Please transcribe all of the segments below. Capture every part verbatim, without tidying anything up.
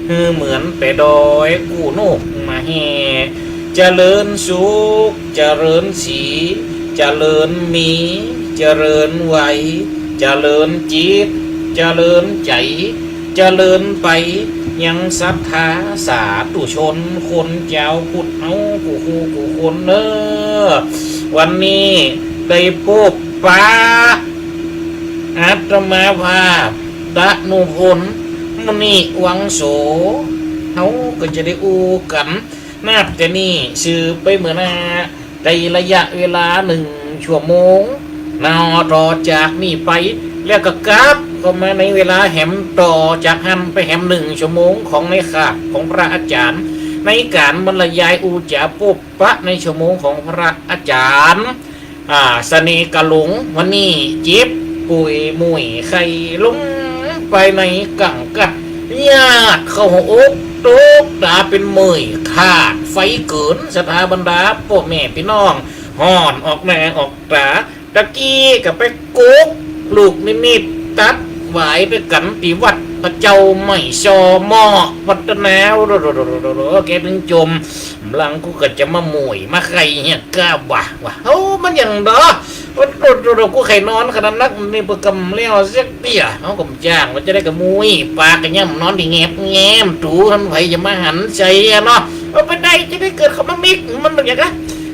หื้อเหมือนแต่ดอยกู้นกมาแห่ เจริญสุข เจริญศรี เจริญมี เจริญไหว เจริญจิต เจริญใจ๋ เจริญไปยังศรัทธาสาธุชน คนจาวพุทธเฮากู้คู่กู้คนเน่อ วันนี้ได้ปบปะ อาตมาภาพ ตะนุพล มุนิวังโส เฮาก็จะได้อู้กั๋น นับแต่นี้สืบไปเมือหน้า ได้ระยะเวลาหนึ่งชั่วโมงเนาะ ต่อจากนี้ไป แล้วก็กลับเข้ามาในเวลาแหมต่อจากหั้นไปแหมหนึ่งชั่วโมงของในคาบของพระอาจ๋ารย์ ในก๋านบรรยายอู้จ๋าปบปะในชั่วโมงของพระอาจ๋ารย์ อ่า เสน่ห์กะหลง วันนี้เจ็บป่วยหม่วยไข้ลงไปในกังกัด ญาติเข้าหัวอกตกต๋าเป๋นเมื่อยขาดไฟเกิ๋น ศรัทธาบรรดาป้อแม่ปี้น้อง ฮ้อนออกหน้าออกต๋า ตะกี้ก็ไปกุกลูกนิมิตตัดหวายไปกั๋นตี้วัดพระเจ้าใหม่ซอหม้อวัฒนา แกตึงจม หลังกูก็จะมาหม่วยมาไข้เหียก้าบ่ะ ว่า เฮ้า มันหยังดอ ว่า โต โต โต กูใค่นอนขนาดนัก นี่เปิ้นกำแล้วสักเตี้ย เฮาก็บ่จ้าง ว่าจะได้กะมุ้ย ปากกะย่ำ นอนตี้แงบแงม ตูหั้น ใผจะมาหันใจ๋อะเนาะ ว่าไปได้จะได้เกิดเข้ามามิก มันบ่อยากนะ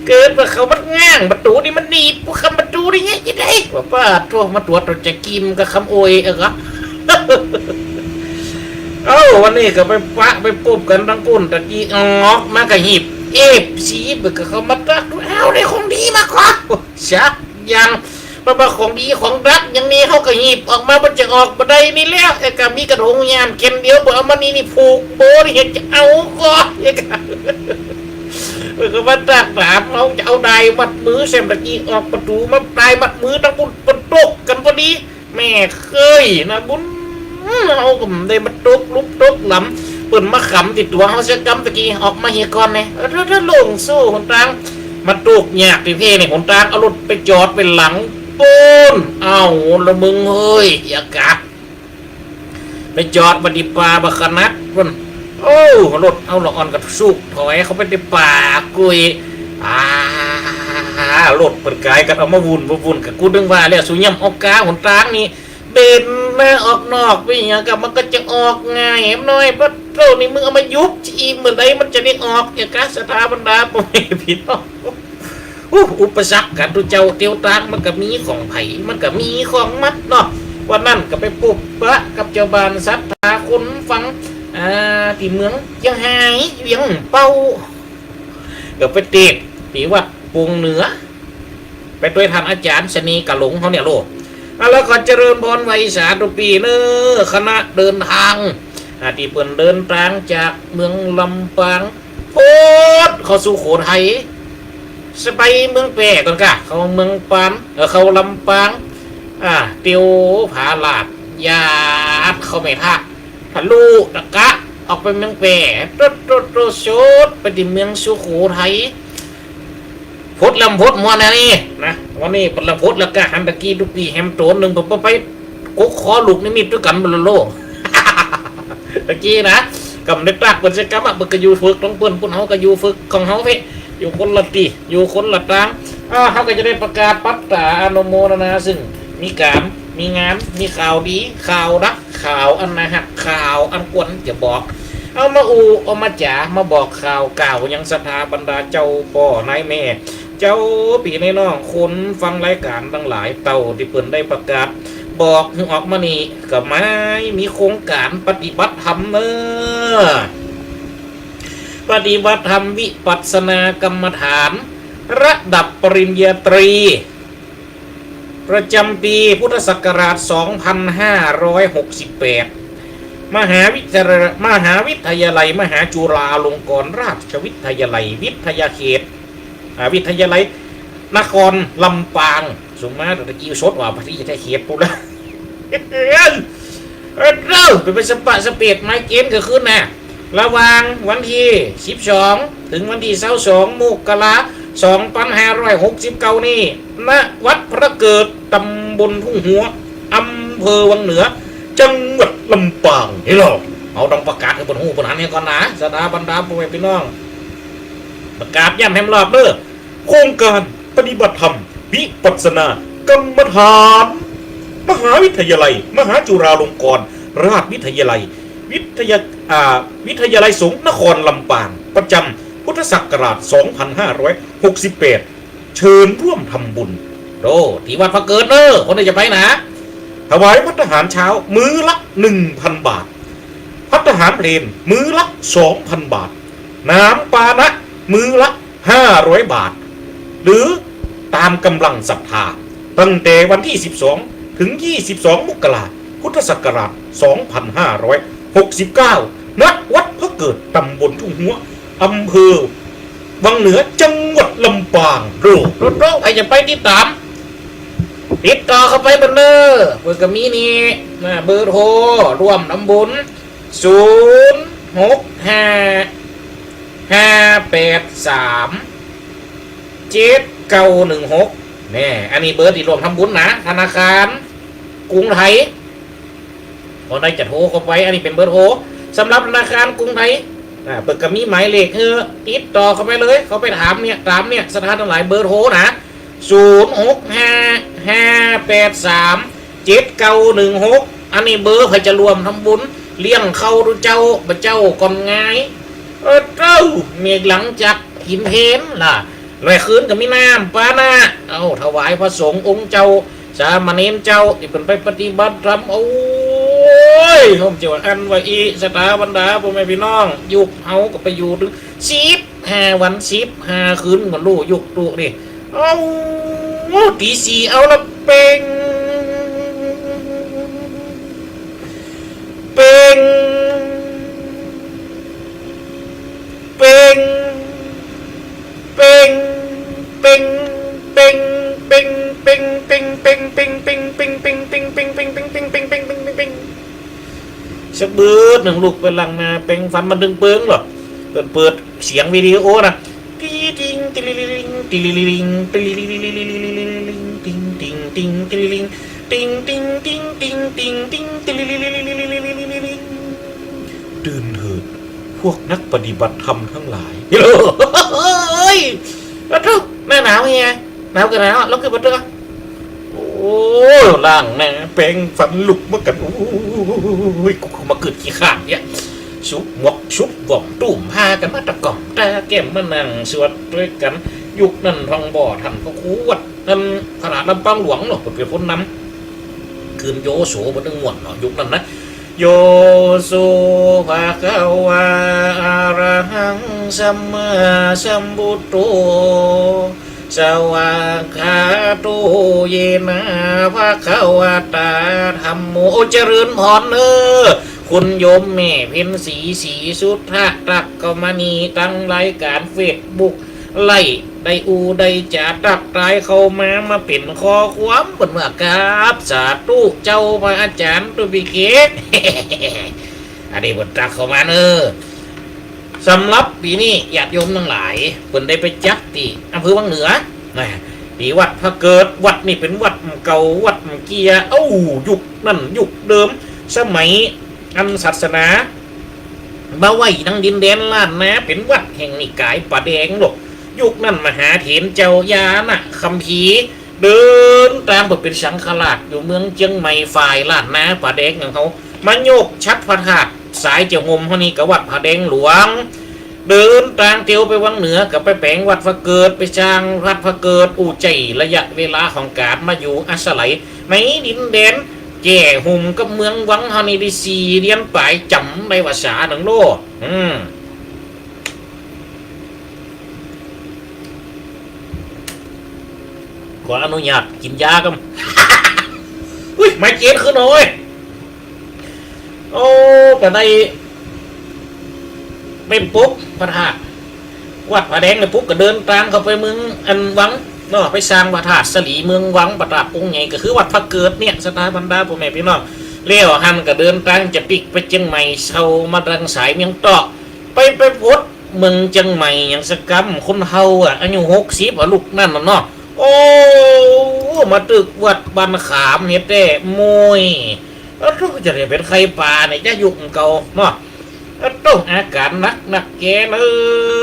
เกิดว่าเข้ามาง้างประตู๋นี่มันหนีบ พวกคำประตู๋นี่เงี้ยจะได้ ว่าป้าโธ่ มาตรวจตรวจจะกิมกับคำโอยเออครับ เอ้า วันนี้ก็ไปปะไปปบกั๋นตังปุ้น ตะกี้ออกมาก็หีบ เอฟซี เปิ้นก็เข้ามาตักดู เอ้า ได้ของดีมาก่อ ชักยัง เพราะว่าของดีของดักอย่างนี้เฮาก็หีบออกมา มันจะออกบ่ได้นี่แล้ว ไอ้กะมีกระทงยามเข็มเดียว บ่เอามานี่ นี่ผูกโบนี่เห็นจะเอาก่อ ไอ้กะ เปิ้นก็มาตักถาม เฮาจะเอาด้ายมัดมือ แซมตะกี้ออกประตู๋มา ด้ายมัดมือตังปุ้น เปิ้นตกกั๋นพอดี แม่เคยนะบุญ เฮาก็บ่ได้มาตกลุกตกหลำ เปิ้นมาขำตี้ตั๋วเฮาเสียกำ ตะกี้ออกมาเหียก่อนแน่ เออ ถ้า ถ้าลงสู่หนตาง มาตกยากตี้เพ่นี่ หนตาง เอารถไปจอดไว้หลังปู๊น เอ้า ละมึงเฮ้ย อย่ากะ ไปจอดไว้ตี้ป่าบักขะนัดปุ้น โอ้ รถเฮาละอ่อนกะสุกถอยเข้าไปตี้ป่ากุย อ่า รถเปิ้นก๋ายกั๋นเอามาวุ่น มาวุ่นกะ กูนึกว่าแล้ว สูย่ำเอากาหนตางนี่ เบนหน้าออกนอกไปเหียกะ มันก็จะออกง่ายน้อย ปะโธ่ นี่มึงเอามายุบจะอีเมื่อใดมันจะได้ออก อย่ากะ ศรัทธาบรรดาป้อแม่ปี้น้อง อู้ อุปสรรคก๋านตุ๊เจ้าเตียวตาง มันก็มีของไผ มันก็มีของมันเนาะ วันนั้นก็ไปปบปะกับจาวบ้านศรัทธาคนฟัง อ่า ตี้เมืองเจียงฮาย เวียงเป้า ก็ไปเตสน์ตี้วัดปงเหนือ ไปตวยท่านอาจ๋ารย์เสน่ห์กะหลงเฮาเนี่ยโลด อ่ะ แล้วก็เจริญพรไหว้สาธุปี้เน่อ คณะเดินตาง อ่า ตี้เปิ้นเดินตางจากเมืองลำปาง โพดเข้าสุโขทัย สะไปเมืองแป้ก่อนกะ เข้าเมืองปาน เออ เข้าลำปาง อ่า เตียวผาลาด ยาดเข้าแม่ทะ ทะลุตะกะ ออกไปเมืองแป้ โตดโตดโตด สดไปตี้เมืองสุโขทัย พดลำพดมวนอันนี้นะ วันนี้พดลำพดแล้วกะ หันตะกี้ตุ๊ปี้แหมโตนหนึ่ง เปิ้นไปกกคอลูกนิมิตตวยกั๋นบนโลก ตะกี้นะ กำได้ตักเปิ้นเสียกำอะ เปิ้นก็อยู่ฝึกของเปิ้น ปุ้น เฮาก็อยู่ฝึกของเฮาเพ่ อยู่คนละตี้ อยู่คนละตาง อ่า เฮาก็จะได้ประกาศปัตตาอนุโมทนา ซึ่งมีก๋าน มีงาน มีข่าวดี ข่าวดัก ข่าวอันน่าฮัก ข่าวอันควรจะบอก เอามาอู้ เอามาจ๋า มาบอกข่าวกล่าวยังศรัทธาบรรดาเจ้าป้อนายแม่ เจ้าปี้นายน้อง คนฟังรายก๋านตังหลาย เต้าตี้เปิ้นได้ประกาศบอกหื้อออกมานี่ ก็หมายมีโครงก๋านปฏิบัติธรรมเน่อ ปฏิบัติธรรมวิปัสสนากรรมฐาน ระดับปริญญาตรี ประจ๋ำปี๋พุทธศักราช สองพันห้าร้อยหกสิบแปด มหาวิทยาลัย มหาวิทยาลัยมหาจุฬาลงกรณราชวิทยาลัย วิทยาเขต อ่า วิทยาลัยนครลำปาง สมมาตะกี้สดว่าประเทศเขตปุ้นละ เออ เออ เปิ้นไปสะปะสะเปดไม้เกณฑ์ก็คืนน่ะ ระหว่างวันตี้สิบสอง เถิงวันตี้ซาวสอง มกรา สองพันห้าร้อยหกสิบเก้า นี้ ณ วัดพระเกิด ตำบลทุ่งหัว อำเภอวังเหนือ จังหวัดลำปาง นี่ลอ เฮาต้องประกาศหื้อเปิ้นฮู้ ผู้นั้นเนี่ยก่อนนะ ศรัทธาบรรดาพ่อแม่พี่น้อง ประกาศย้ำแหมรอบเด้อ โครงการปฏิบัติธรรมวิปัสสนากรรมฐาน มหาวิทยาลัย มหาจุฬาลงกรณราชวิทยาลัย วิทยา อ่า วิทยาลัยสงฆ์นครลำปาง ประจำพุทธศักราช สองพันห้าร้อยหกสิบแปด เชิญร่วมทำบุญ โอ้ ตี้วัดพระเกิดเน้อ คนใดจะไปนะ ถวายภัตตาหารเช้ามื้อละ หนึ่งพันบาท ภัตตาหารเพลมื้อละ สองพันบาท น้ำปานะมื้อละ ห้าร้อยบาท หรือต๋ามก๋ำลังศรัทธา ตั้งแต่วันตี้ สิบสอง ถึง ยี่สิบสอง มกราคม พุทธศักราช สองพันห้าร้อยหกสิบเก้า ณ วัดพระเกิด ตำบลทุ่งฮั้ว อำเภอวังเหนือ จังหวัดลำปาง โด โด โด ใผจะไปติดต๋าม ติดต่อเข้าไปเปิ้นเน้อ เปิ้นก็มีนี่นะ เบอร์โทรร่วมทำบุญ ศูนย์ หก ห้า ห้า แปด สาม เจ็ด เก้า หนึ่ง หก แน่ อันนี้เบอร์ตี้ร่วมทำบุญนะ ธนาคารกรุงไทย คนใดจะโทรเข้าไป อันนี้เป๋นเบอร์โทรสำหรับธนาคารกรุงไทย อ่า เปิ้นก็มีหมายเลขหื้อ ติดต่อเข้าไปเลย เข้าไปถามเนี่ย ต๋ามเนี่ย ศรัทธาตังหลาย เบอร์โทรนะ ศูนย์ หก ห้า ห้า แปด สาม เจ็ด เก้า หนึ่ง หก อันนี้เบอร์ใผจะร่วมทำบุญ เลี้ยงข้าวตุ๊เจ้า บ่าเจ้าก่อนงาย เออ เต้า เมื่อหลังจากกิ๋นเพลล่ะ แล้วคืนก็มีน้ำปานะ เอาถวายพระสงฆ์องค์เจ้า สามเณรเจ้า ตี้เปิ้นไปปฏิบัติธรรม โอ้ย ผมจะว่าอั้นว่าอี้ ศรัทธาบรรดาพ่อแม่พี่น้อง ยุคเฮาก็ไปอยู่เถิง สิบห้าวัน สิบห้าคืน บ่ฮู้ยุคตุ๊นี่ เอา ตี๋สี่เอาละ เป่ง เป่ง เป่ง เป่ง เป่ง เป่ง สักเบิดนึ่งลูก ไปล้างหน้าแปรงฟัน มันเถิงเปิงเหรอ เปิ้นเปิดเสียงวิดีโอนะ ตี้ติง ติลิลิง ติลิลิง ติลิลิง ติง ติง ติง ติลิลิง ติง ติง ติง ติง ติง ติง ติลิลิง ตื่นเถิด พวกนักปฏิบัติธรรมทั้งหลาย เฮ้ย อะโธ่ หน้าหนาวเหีย หนาวก็หนาว ลุกขึ้นมาเถอะ โอ้ ล้างหน้าแปรงฟันลุกมากั๋น โอ้ย กูมาเกิดขี้ข้านเนี่ย สุบหมวกสุบบ่อง ตุ้มผ้ากั๋นมาตะก่อม ตาแก้มมานั่งสวดตวยกั๋น ยุคนั้นท่องบ่ ต้านพระครูวัด ต้านพระลำปางหลวงเนาะ เปิ้นเป๋นคนนำ คืนโยโส เปิ้นเถิงม่วนเนาะ ยุคนั้นนะ โยโส ภะคะวา อะระหัง สัมมาสัมพุทโธ สวากขาโต เยนะ ภะคะวะตา ธัมโม โอ้ เจริญพรเน้อ คุณโยมแม่เพ็ญศรี ศรีสุทธะ ทักเข้ามานี่ ตังรายก๋านเฟซบุ๊ก ไลฟ์ได้อู้ได้จ๋า ทักทายเข้ามา มาเป๋นข้อความ เปิ้นว่ากราบสาธุเจ้าพระอาจ๋ารย์ตุ๊ปิเกก อันนี้เปิ้นทักเข้ามาเน้อ สำหรับปี๋นี้ญาติโยมตังหลาย เปิ้นได้ไปจัดตี้อำเภอวังเหนือ นะ ตี้วัดพระเกิด วัดนี่เป๋นวัดเก่า วัดเกี้ย เอ้า ยุคนั้นยุคเดิม สมัยอันศาสนา มาไว้ตังดินแดนล้านนา เป๋นวัดแห่งนิกายผาแดงเนาะ ยุคนั้นมหาเถรเจ้าญาณคัมภีร์ เดินตางไปเป๋นสังฆราชอยู่เมืองเจียงใหม่ ฝ่ายล้านนาผาแดงของเฮา มาโยกฉัตรพระธาตุสายจะห่มเฮานี่ก็วัดผาแดงหลวง เดินตางเตียวไปวังเหนือก็ไปแป๋งวัดพระเกิด ไปสร้างวัดพระเกิด อู้ ใจ๊ระยะเวลาของก๋านมาอยู่อาศัยในดินแดน แจ้ห่มกับเมืองวังเฮานี่ได้สี่เดือนป๋าย จ๋ำได้ว่าสาหนึ่งโล อืม ขออนุญาตกิ๋นยาก่อน อุ๊ย ไมเกรนขึ้นเนาะเว้ย โอ้ ก็ได้ไปปลุกพระธาตุ วัดผาแดงเนี่ยปุ๊บก็เดินตางเข้าไปเมืองอันวังเนาะ ไปสร้างพระธาตุสลีเมืองวัง พระธาตุองค์ใหญ่ก็คือวัดพระเกิดเนี่ย ศรัทธาบรรดาพ่อแม่พี่น้อง แล้วหั้นก็เดินตางจะปิ๊กไปเจียงใหม่ เซามาตังสายเมียงเต๊าะ ไป ไปปดเมืองเจียงใหม่หยังสักกำ คนเฒ่าอะ อายุหกสิบอะ ลุกนั้นน่ะเนาะ โอ้ มาตึกวัดบ้านขามเฮ็ดแต๊โมย อะโธ่ จะได้เป๋นใค่ป๋าเนี่ย จะยุคเก่าเนาะ อะ โต้ อาก๋านหนักนักแกเน่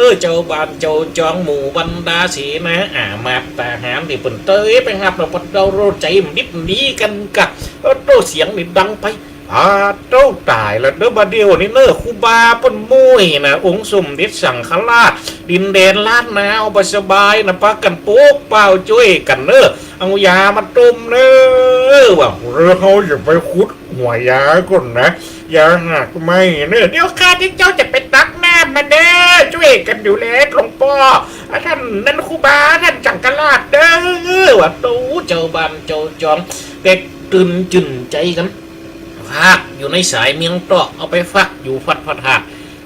อ เจ้าบ้านเจ้าจองหมู่บรรดาเสนาอามาตย์ทหารตี้เปิ้นเตยไปฮับ แล้วปะเดาโลใจ๋มันดิบดีกั๋นกะ โอ้โต้ เสียงนี่ดังไป อ้าโต้ ต๋ายแล้วเน่อ บ่าเดี่ยวนี้เน่อ ครูบาเปิ้นโม้ยนะ องค์สมเด็จสังฆราช ดินแดนล้านนาเอาไปสบายนะ ปากั๋นโป๊กเปล่าจ้วยกั๋นเน่อ เอายามาต้มเน่อ ว่า แล้วเฮาจะไปขุดหัวยาก่อนนะ ยาหักไหม้เน่อ เดี๋ยวข้าพเจ้าจะไปตักน้ำมาเน่อ จ้วยกั๋นดูแลหลวงป้อ อ่ะต้านนั้นครูบา ต้านสังฆราชเน่อ ว่าโต้ เจ้าบ้านเจ้าจอง แตกตื่นจื้นใจ๋กั๋น ฝากอยู่ในสายเมืองเต๊าะ เอาไปฝากอยู่วัดพระธาตุ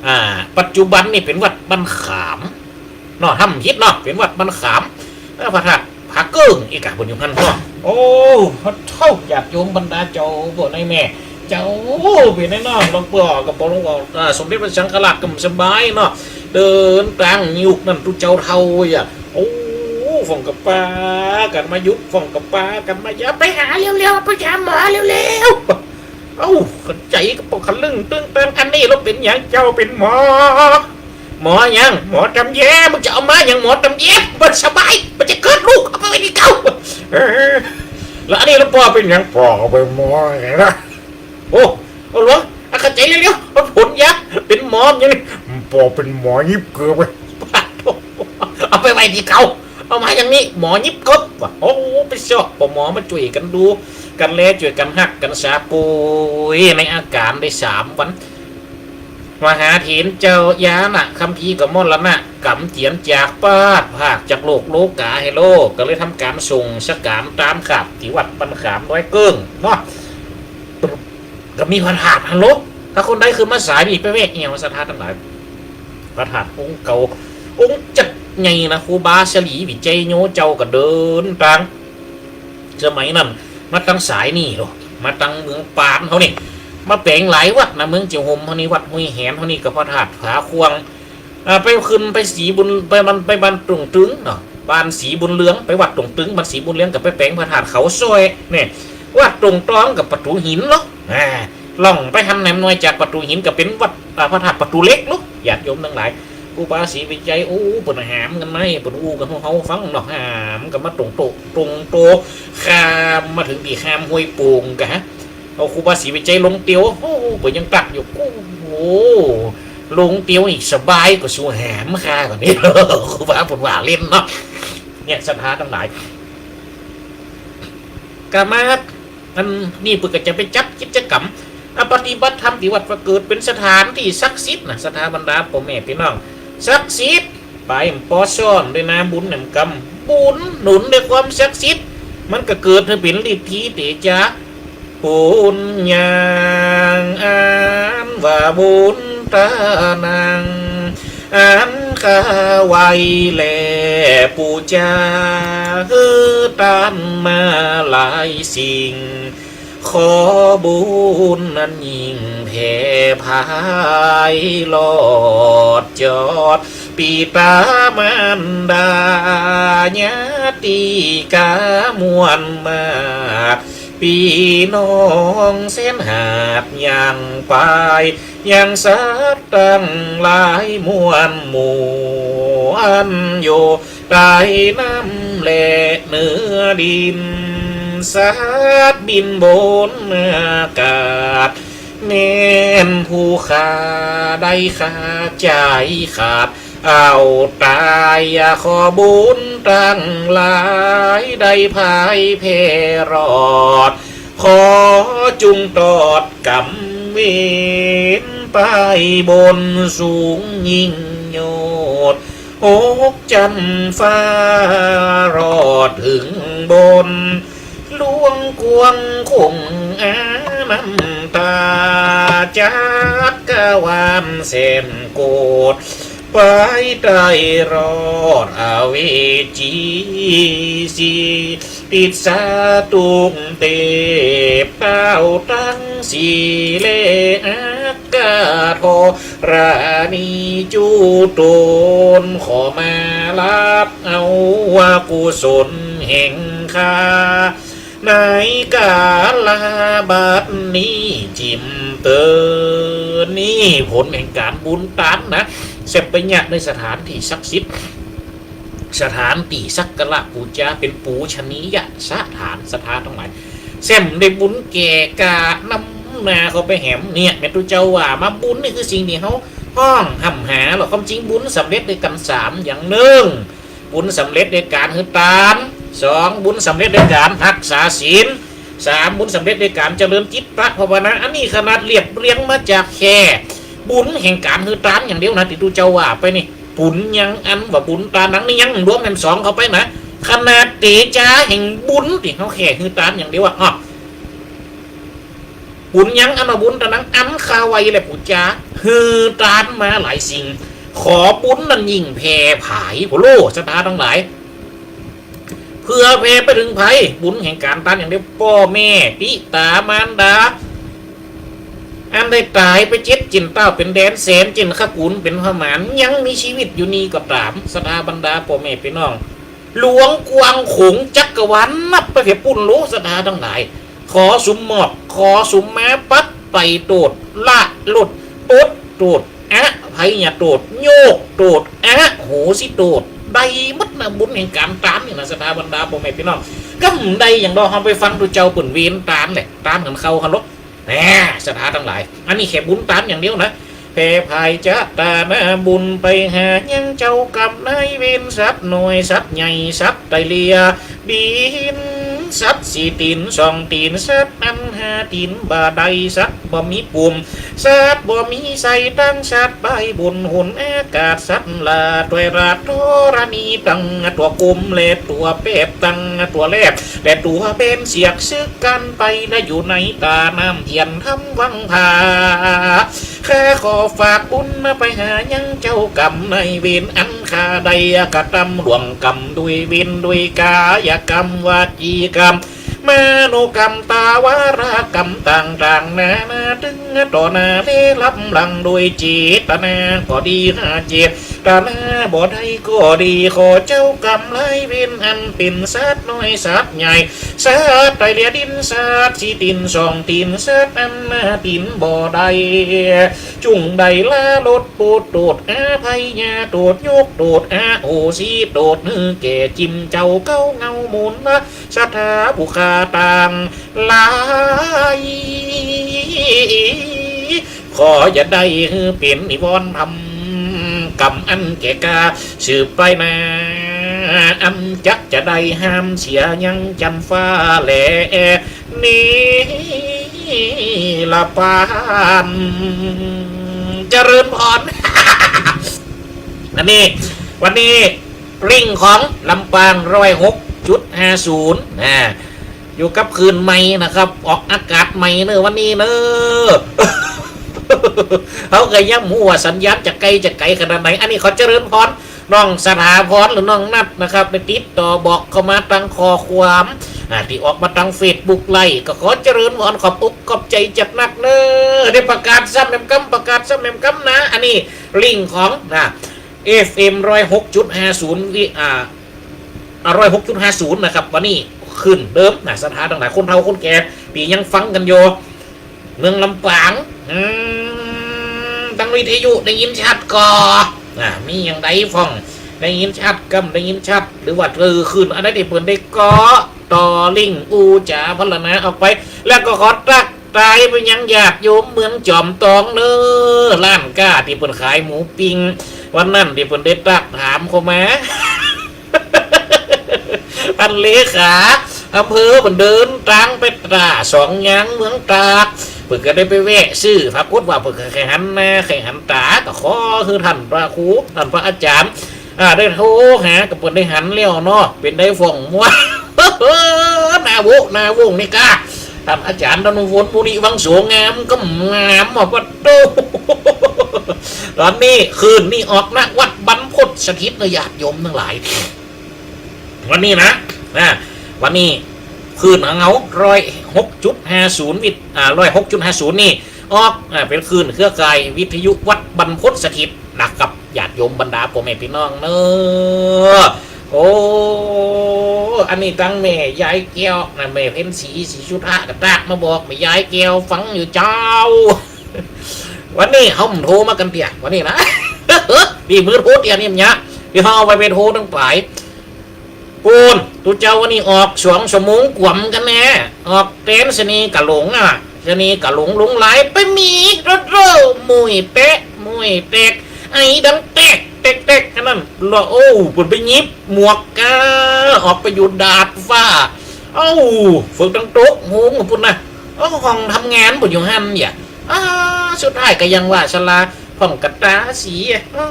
อ่า ปัจจุบันนี่เป๋นวัดบ้านขาม เนาะ ถ้าบ่ผิดเนาะ เป๋นวัดบ้านขาม เออ พระธาตุผาเกิ้ง อีกอะ เปิ้นอยู่หั้นเนาะ โอ้ พระเจ้า ญาติโยมบรรดาเจ้า ป้อในแม่ เจ้า เป๋นไงเนาะ หลวงป้อกับป้อหลวงป้อ อ่า สมเด็จพระสังฆราชก็บ่สบายเนาะ เดินตางยุคนั้นตุ๊เจ้าเฒ่าอ่ะ โอ้ ฝ่องก็ปากั๋นมายุบ ฝ่องก็ปากั๋นมา อย่าไปหาเร็วๆ ไปหาหมอเร็วๆ เอ้า เข้าใจ๋ก็ป้อทะลึ่งตึงตัง อันนี้ลาวเป๋นหยัง เจ้าเป๋นหมอ หมอหยัง หมอต๋ำแย มึงจะเอามาหยัง หมอต๋ำแย บ่สบาย มันจะเกิดลูก เอาไปไว้ตี้เก่า เออ แล้วอันนี้ลาวป้อเป๋นหยัง ป้อก็เป๋นหมอไงนะ โอ้ เอาหลวง อ่ะ เข้าใจ๋เร็วๆ เอาผลยา เป๋นหมออย่างนี้ ป้อเป๋นหมอหยิบเกิบไป เอาไปไว้ตี้เก่า เอามาอย่างนี้ หมอหยิบเกิบว่ะ โอ้ ไปเซาะ ป้อหมอมาจ้วยกั๋นดู กั๋นแล จ้วยกั๋นฮักกั๋นษา ป่วยในอาก๋านได้สามวัน มหาเถรเจ้ายานะ คัมภีร์ก็มรณะ ก๋ำเจียรจาก ปราศจากโลกโลก๋าไฮโล ก็เลยทำก๋านส่งสก๋านต๋ามขาบตี้วัดบ้านขามดอยเกิ้งเนาะ ก็มีพระธาตุหั้นโล ถ้าคนใดขึ้นมาสายนี่ไปแวะเหี่ยวศรัทธาตังหลาย พระธาตุองค์เก่า องค์จักใหญ่นะ ครูบาศรีวิจัยโยเจ้าก็เดินตาง สมัยนั้นมาตังสายนี่โล มาตังเมืองปานเฮานี่ มาแป๋งหลายวัดนะ เมืองเจียวโฮมเฮานี่ วัดห้วยแหนเฮานี่ ก็พระธาตุผาขว้าง อ่า ไปขึ้นไปศรีบุญ ไปบ้าน ไปบ้านตงตึงเนาะ บ้านศรีบุญเรือง ไปวัดตงตึง บ้านศรีบุญเรืองก็ไปแป๋งพระธาตุเขาซ้อย เนี่ย วัดตงตองก็ประตู๋หินเนาะ อ่า ล่องไปหั้นแหนมน้อยจากประตู๋หินก็เป๋นวัด อ่า พระธาตุประตู๋เหล็กเนาะ ญาติโยมตังหลาย ครูบาศรีวิจัย โอ้ เปิ้นหามกั๋นมา เปิ้นอู้กั๋นหื้อเฮาฟังเนาะ หามกั๋นมาตรงโต๊ะ ตรงโต๊ะ ข้ามมาเถิงตี้ข้ามห้วยโป่งกะ เอาครูบาศรีวิจัยลงเตียว โอ้ เปิ้นยังตักอยู่ โอ้โห ลงเตียวนี่สบายกว่าสูหามข้าก่อนนี่ ครูบาเปิ้นว่าเล่นเนาะ เนี่ย ศรัทธาตังหลาย กะมา อันนี้เปิ้นก็จะไปจัดกิจกรรม อ่ะ ปฏิบัติธรรมตี้วัดพระเกิด เป๋นสถานตี้ศักดิ์สิทธิ์นะ ศรัทธาบรรดาป้อแม่ปี้น้อง ศักดิ์สิทธิ์ ไปบ่ปอซ้อนด้วยนาบุญแหมกำ บุญหนุนด้วยความศักดิ์สิทธิ์ มันก็เกิดหื้อเป๋นฤทธีเตจ๊ะ ปุญญัง อันว่าบุญตานัง อันข้าไหว้แลปู๋จาหื้อต้านมาหลายสิ่ง ขอบุญนั้นยิ่งแผ่ผายลอดจอด ปิดามารดาญาติกามวลมาก ปี้น้องแสนหาบยังไป ยังสัตว์ตังหลายมวลหมู่ อันอยู่ใต้น้ำและเหนือดิน สัตว์บินบนอากาศ แม่นผู้ข้าได้ขาดใจ๋ขาด เอาต๋าย ขอบุญตังหลายได้ผายแผ่รอด ขอจุ่งตอดก๋ำเวรไปบนสูงยิ่งโยด หกจั๊นฟ้ารอดเถิงบน หลวงกว้างคงอานันตา จักรวาลแสนโกฏ ไปไต้รอดอเวจี สิติดสาตุงเตพ เต้าตังสี่และอัคคาธรณีจุโตน ขอมารับเอาว่ากุศลแห่งข้า ในกาลบัดนี้จิ่มเติน นี่ผลแห่งก๋านบุญตานนะ แซ่บไปเยียะในสถานตี้ศักดิ์สิทธิ์ สถานตี้สักการะปู๋จา เป๋นปูชนียสถาน ศรัทธาตังหลาย แซ่มได้บุญแก่ก๋านำหน้าเข้าไปแหม เนี่ย แม่นตุ๊เจ้าว่ามา บุญนี่คือสิ่งตี้เฮาฮ้องฮ่ำหา แล้วความจริงบุญสำเร็จด้วยกั๋นสามอย่าง นึ่ง บุญสำเร็จด้วยก๋านหื้อตาน สอง บุญสำเร็จด้วยก๋านฮักษาศีล สาม บุญสำเร็จด้วยก๋านเจริญจิตตภาวนา อันนี้ขนาดเรียบเรียงมาจากแค่บุญแห่งก๋านหื้อตานอย่างเดียวนะ ตี้ตุ๊เจ้าว่าไปนี่ บุญยังอันว่าบุญตานหนังนี่ยังรวมแหมสองเข้าไปนะ ขนาดเต๋จาแห่งบุญตี้เฮาแค่หื้อตานอย่างเดียวอะ อ้อ บุญยังอันว่าบุญตานหนัง อันข้าไหว้และปู๋จา หื้อตานมาหลายสิ่ง ขอบุญนั้นยิ่งแผ่ผาย โผโล่ ศรัทธาตังหลาย เผื่อแผ่ไปเถิงใผ บุญแห่งก๋านตานอย่างเดียว ป้อแม่ ปิต๋ามารดา อันได้ต๋ายไปเจ็ดเจิ่นเต้าเป๋นแดนแสน เจิ่นขกูลเป๋นพหมาน ยังมีจีวิตอยู่นี้ก็ต๋าม ศรัทธาบรรดาป้อแม่ปี้น้อง หลวงกว้างโขงจักรวาลนับไปเปียบปู๊นโล ศรัทธาตังหลาย ขอสุมมอบ ขอสุมมาปัดไปโต้ษ ละโลด ปดโต้ษ อภัยโต้ษ โยกโต้ษ อโหสิโต้ษ ได้หมดนะ บุญแห่งก๋านตานนี่นะ ศรัทธาบรรดาป้อแม่ปี้น้อง กำได้อย่างเดียว เฮาไปฟังตุ๊เจ้าเปิ้นเว้นตานแหละ ตานของเขาเคารพ แหม ศรัทธาตังหลาย อันนี้แค่บุญตานอย่างเดียวนะ แผ่ผายจะตานาบุญไปหายังเจ้ากรรมนายเวร สัตว์น้อยสัตว์ใหญ่สัตว์ไตเลียดิน สัตว์สี่ตี๋นสองตี๋น สัตว์อันห้าตี๋นบ่ได้ สัตว์บ่มีปูม สัตว์บ่มีไส้ตัง สัตว์ไปบนหนอากาศ สัตว์ละถ้วยราชธรณี ตังตั๋วกลมและตั๋วแปบ ตังตั๋วแลบและตั๋วเบน เสียกซึ่งกั๋นไป และอยู่ในตาน้ำเทียนธรรมวังผา ข้าขอฝากบุญไปหายังเจ้ากรรมนายเวร อันข้าได้กระทำล่วงกรรมด้วยเวรด้วยกายกรรม วจีกรรม มโนกรรม ตาวรกรรมต่างๆ นานา ตึงต่อหน้าและล้ำหลัง โดยเจตนาก็ดี หากเจตนาบ่ได้ก็ดี ขอเจ้ากรรมนายเวร อันเป๋นสัตว์น้อยสัตว์ใหญ่ สัตว์ไตเลียดิน สัตว์สี่ตี๋นสองตี๋น สัตว์อันห้าตี๋นบ่ได้ จุ่งได้ละโลด ปดโต้ษ อภัยโต้ษ ยกโต้ษ อโหสิโต้ษ หื้อแก่จิมเจ้าเก้าเงามูลนะ ศรัทธาผู้ข้าตังหลาย ขออย่าได้หื้อเป๋นนิวรณ์ธรรม กรรมอันแก่กล้าสืบไปหน้า อันจักจะได้ห้ามเสียยังจันฟ้าแล นิรพาน เจริญพร อันนี้ วันนี้ ลิงของลำปาง ร้อยหกจุดห้าศูนย์ นะ อยู่กับคลื่นใหม่นะครับ ออกอากาศใหม่เนอะวันนี้เนอะ เฮาก็ยังบ่ฮู้ว่าสัญญาณจะไกลจะไก๋ขนาดไหน อันนี้ขอเจริญพร น้องสถาพรหรือน้องนัทนะครับ ได้ติดต่อบอกเข้ามาตางข้อความ อ่า ตี้ออกมาตางเฟซบุ๊กไลฟ์ ก็ขอเจริญพร ขอบอกขอบใจ๋จัดหนักเนอะ ได้ประกาศซ้ำแหมกำ ประกาศซ้ำแหมกำนะ อันนี้ลิงของ นะ เอฟเอ็ม ร้อยหกจุดห้าศูนย์ วิ อ่า อ่า ร้อยหกจุดห้าศูนย์ นะครับ วันนี้คลื่นเดิมนะ ศรัทธาตังหลาย คนเฒ่าคนแก่ ตี้ยังฟังกั๋นอยู่ เมืองลำปาง อืม ตางวิทยุได้ยินชัดก่อ อ่า มีอย่างใดพ่อง ได้ยินชัดกำ ได้ยินชัด หรือว่าเออคลื่นอันใดตี้เปิ้นได้ก่อต่อลิงอู้จ๋าพรรณนาออกไป แล้วก็ขอตั๊ก ทายไปยังญาติโยมเมืองจอมตองเนอะ ร้านก้าตี้เปิ้นขายหมูปิ้ง วันนั้นตี้เปิ้นได้ตั๊กถามเข้ามา ต้านเลขาอำเภอเปิ้นเดินตางไปต๋าดสองยางเมืองตาก เปิ้นก็ได้ไปแวะซื้อ ปรากฏว่าเปิ้นก็ใค่หันหน้าใค่หันต๋า ก็ขอหื้อต้านพระครู ต้านพระอาจ๋ารย์ อ่า ได้โทรหากับเปิ้นได้หันแล้วเนาะ เป๋นใดพ่อง ม่วน หน้าโวะหน้าโว่งนี่ก้า ต้านอาจ๋ารย์ธนพล มุนิวังโส งามก็งามว่ะ ปะโต้ ต๋อนนี้คลื่นนี้ออกนะ วัดบรรพตสถิตนะ ญาติโยมตังหลาย วันนี้นะ นะ วันนี้คลื่นของเฮา ร้อยหกจุดห้าศูนย์ วิท อ่า ร้อยหกจุดห้าศูนย์ นี่ ออก อ่า เป๋นคลื่นเครือข่ายวิทยุวัดบรรพตสถิตนะครับ ญาติโยมบรรดาป้อแม่ปี้น้องเนอะ โอ้ อันนี้ตางแม่ยายแก้วนะ แม่เพ็ญศรี ศรีสุธา ก็ตั๊กมาบอก แม่ยายแก้วฟังอยู่เจ้า วันนี้เฮาบ่โทรมากั๋นเตื้อ วันนี้นะ นี่เบอร์โทรเตื้อนี่เยียะ เดี๋ยวเฮาเอาไป ไปโทรตังป๋าย ปู๊น ตุ๊เจ้าวันนี้ออกสองชั่วโมงกว่ากั๋นแน่ ออกแตนสะเนียงกาหลงอะ สะเนียงกาหลงหลงหลายไปมีโตโต มุ้ยแตก มุ้ยแตก ไอ้ดังแตก แตก แตก แค่นั้นละ โอ้ เปิ้นไปหยิบหมวกก้า ออกไปอยู่ดาดฟ้า เอ้า เฟิกตังตกโฮงปู๊นนะ เอ้า ห้องทำงานบ่อยู่หั้นเยียะ อ้า สุดท้ายก็ยังว่าสลา พ่องกะตาสีอะ อ้า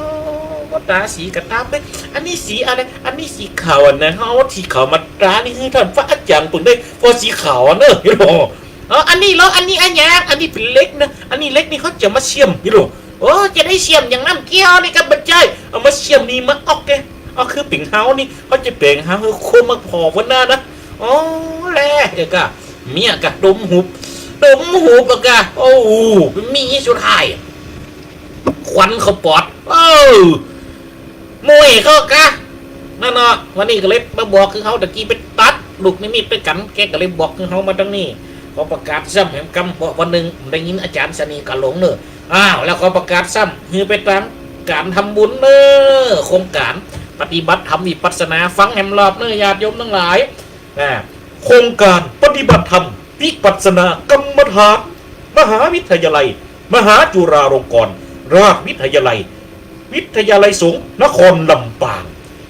ว กะตาสีกะตาเป๋น อันนี้สีอะไร อันนี้สีขาวอะนะ เฮาเอาสีขาวมาตานี่หื้อต้านพระอาจ๋ารย์เปิ้นได้ พอสีขาวอะเนอะ เฮา อ๋อ อันนี้เหรอ อันนี้อะหยัง อันนี้เป๋นเหล็กนะ อันนี้เหล็กนี่เขาจะมาเสียม เฮา โอ้ จะได้เสียมอย่างนั้น เกี่ยวนี่ก็บ่ใจ้ เอามาเสียมนี่มาออกแก เอาคือเป๋นเฮานี่ เขาจะแป๋งเฮาหื้อคมมาผ่อวันหน้านะ โอ้ แล เดี๋ยวก่ะ เมียก่ะดมหุบ ดมหุบอะก่ะ โอ้ มีสุดท้าย ควันเข้าปอด เออ มุ้ยเข้าก่ะ นั่นเนาะ วันนี้ก็เลยมาบอกคือเฮาตะกี้ไปตัดลูกนิมิตด้วยกั๋น แกก็เลยบอกคือเฮามาตังนี้ ขอประกาศซ้ำแหมกำ เพราะวันนึ่งได้ยินอาจ๋ารย์สะเนียงกาหลงเนอะ อ้าว แล้วขอประกาศซ้ำ หื้อไปตางก๋านทำบุญเนอะ โครงก๋านปฏิบัติธรรมวิปัสสนา ฟังแหมรอบเนอะ ญาติโยมตังหลาย นะ โครงก๋านปฏิบัติธรรมวิปัสสนากรรมฐาน มหาวิทยาลัย มหาจุฬาลงกรณราชวิทยาลัย วิทยาลัยสงฆ์นครลำปาง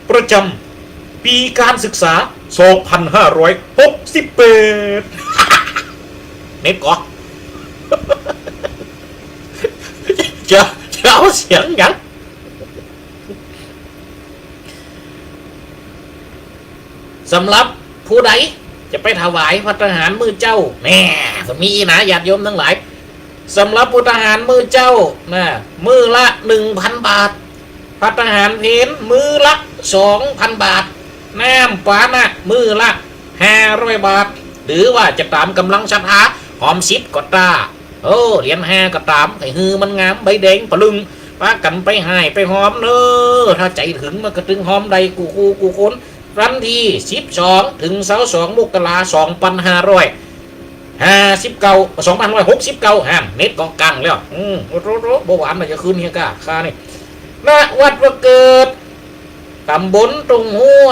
ประจ๋ำปี๋ก๋านศึกษา สองพันห้าร้อยหกสิบแปด เน็ตก่อ จะ จะเอาเสียงหยัง สำหรับผู้ใดจะไปถวายภัตตาหารมื้อเจ๊า แน่ มีนะ ญาติโยมตังหลาย สำหรับภัตตาหารมื้อเจ๊านะ มื้อละหนึ่งพันบาท ภัตตาหารเพลมื้อละสองพันบาท น้ำปานะมื้อละห้าร้อยบาท หรือว่าจะต๋ามก๋ำลังศรัทธา หอมสิบก็ต๋าม เออ เหรียญห้าก็ต๋าม หื้อมันงาม ใบแดงปะลึง ปากั๋นไปฮ่ายไปหอมเนอะ ถ้าใจ๋เถิงมันก็ตึงหอมได้กู้คู่กู้คน วันตี้สิบสองเถิงซาวสองมกรา สองปันห้าร้อยห้าสิบเก้า สองปันห้าร้อยหกสิบเก้า หั้น เน็ตก็กังแล้ว อืม โอ้โห บ่หวานน่ะ จะคืนเฮียก้า ค่านี่ ณ วัดบ่าเกิด ต๋ำบลตุงหัว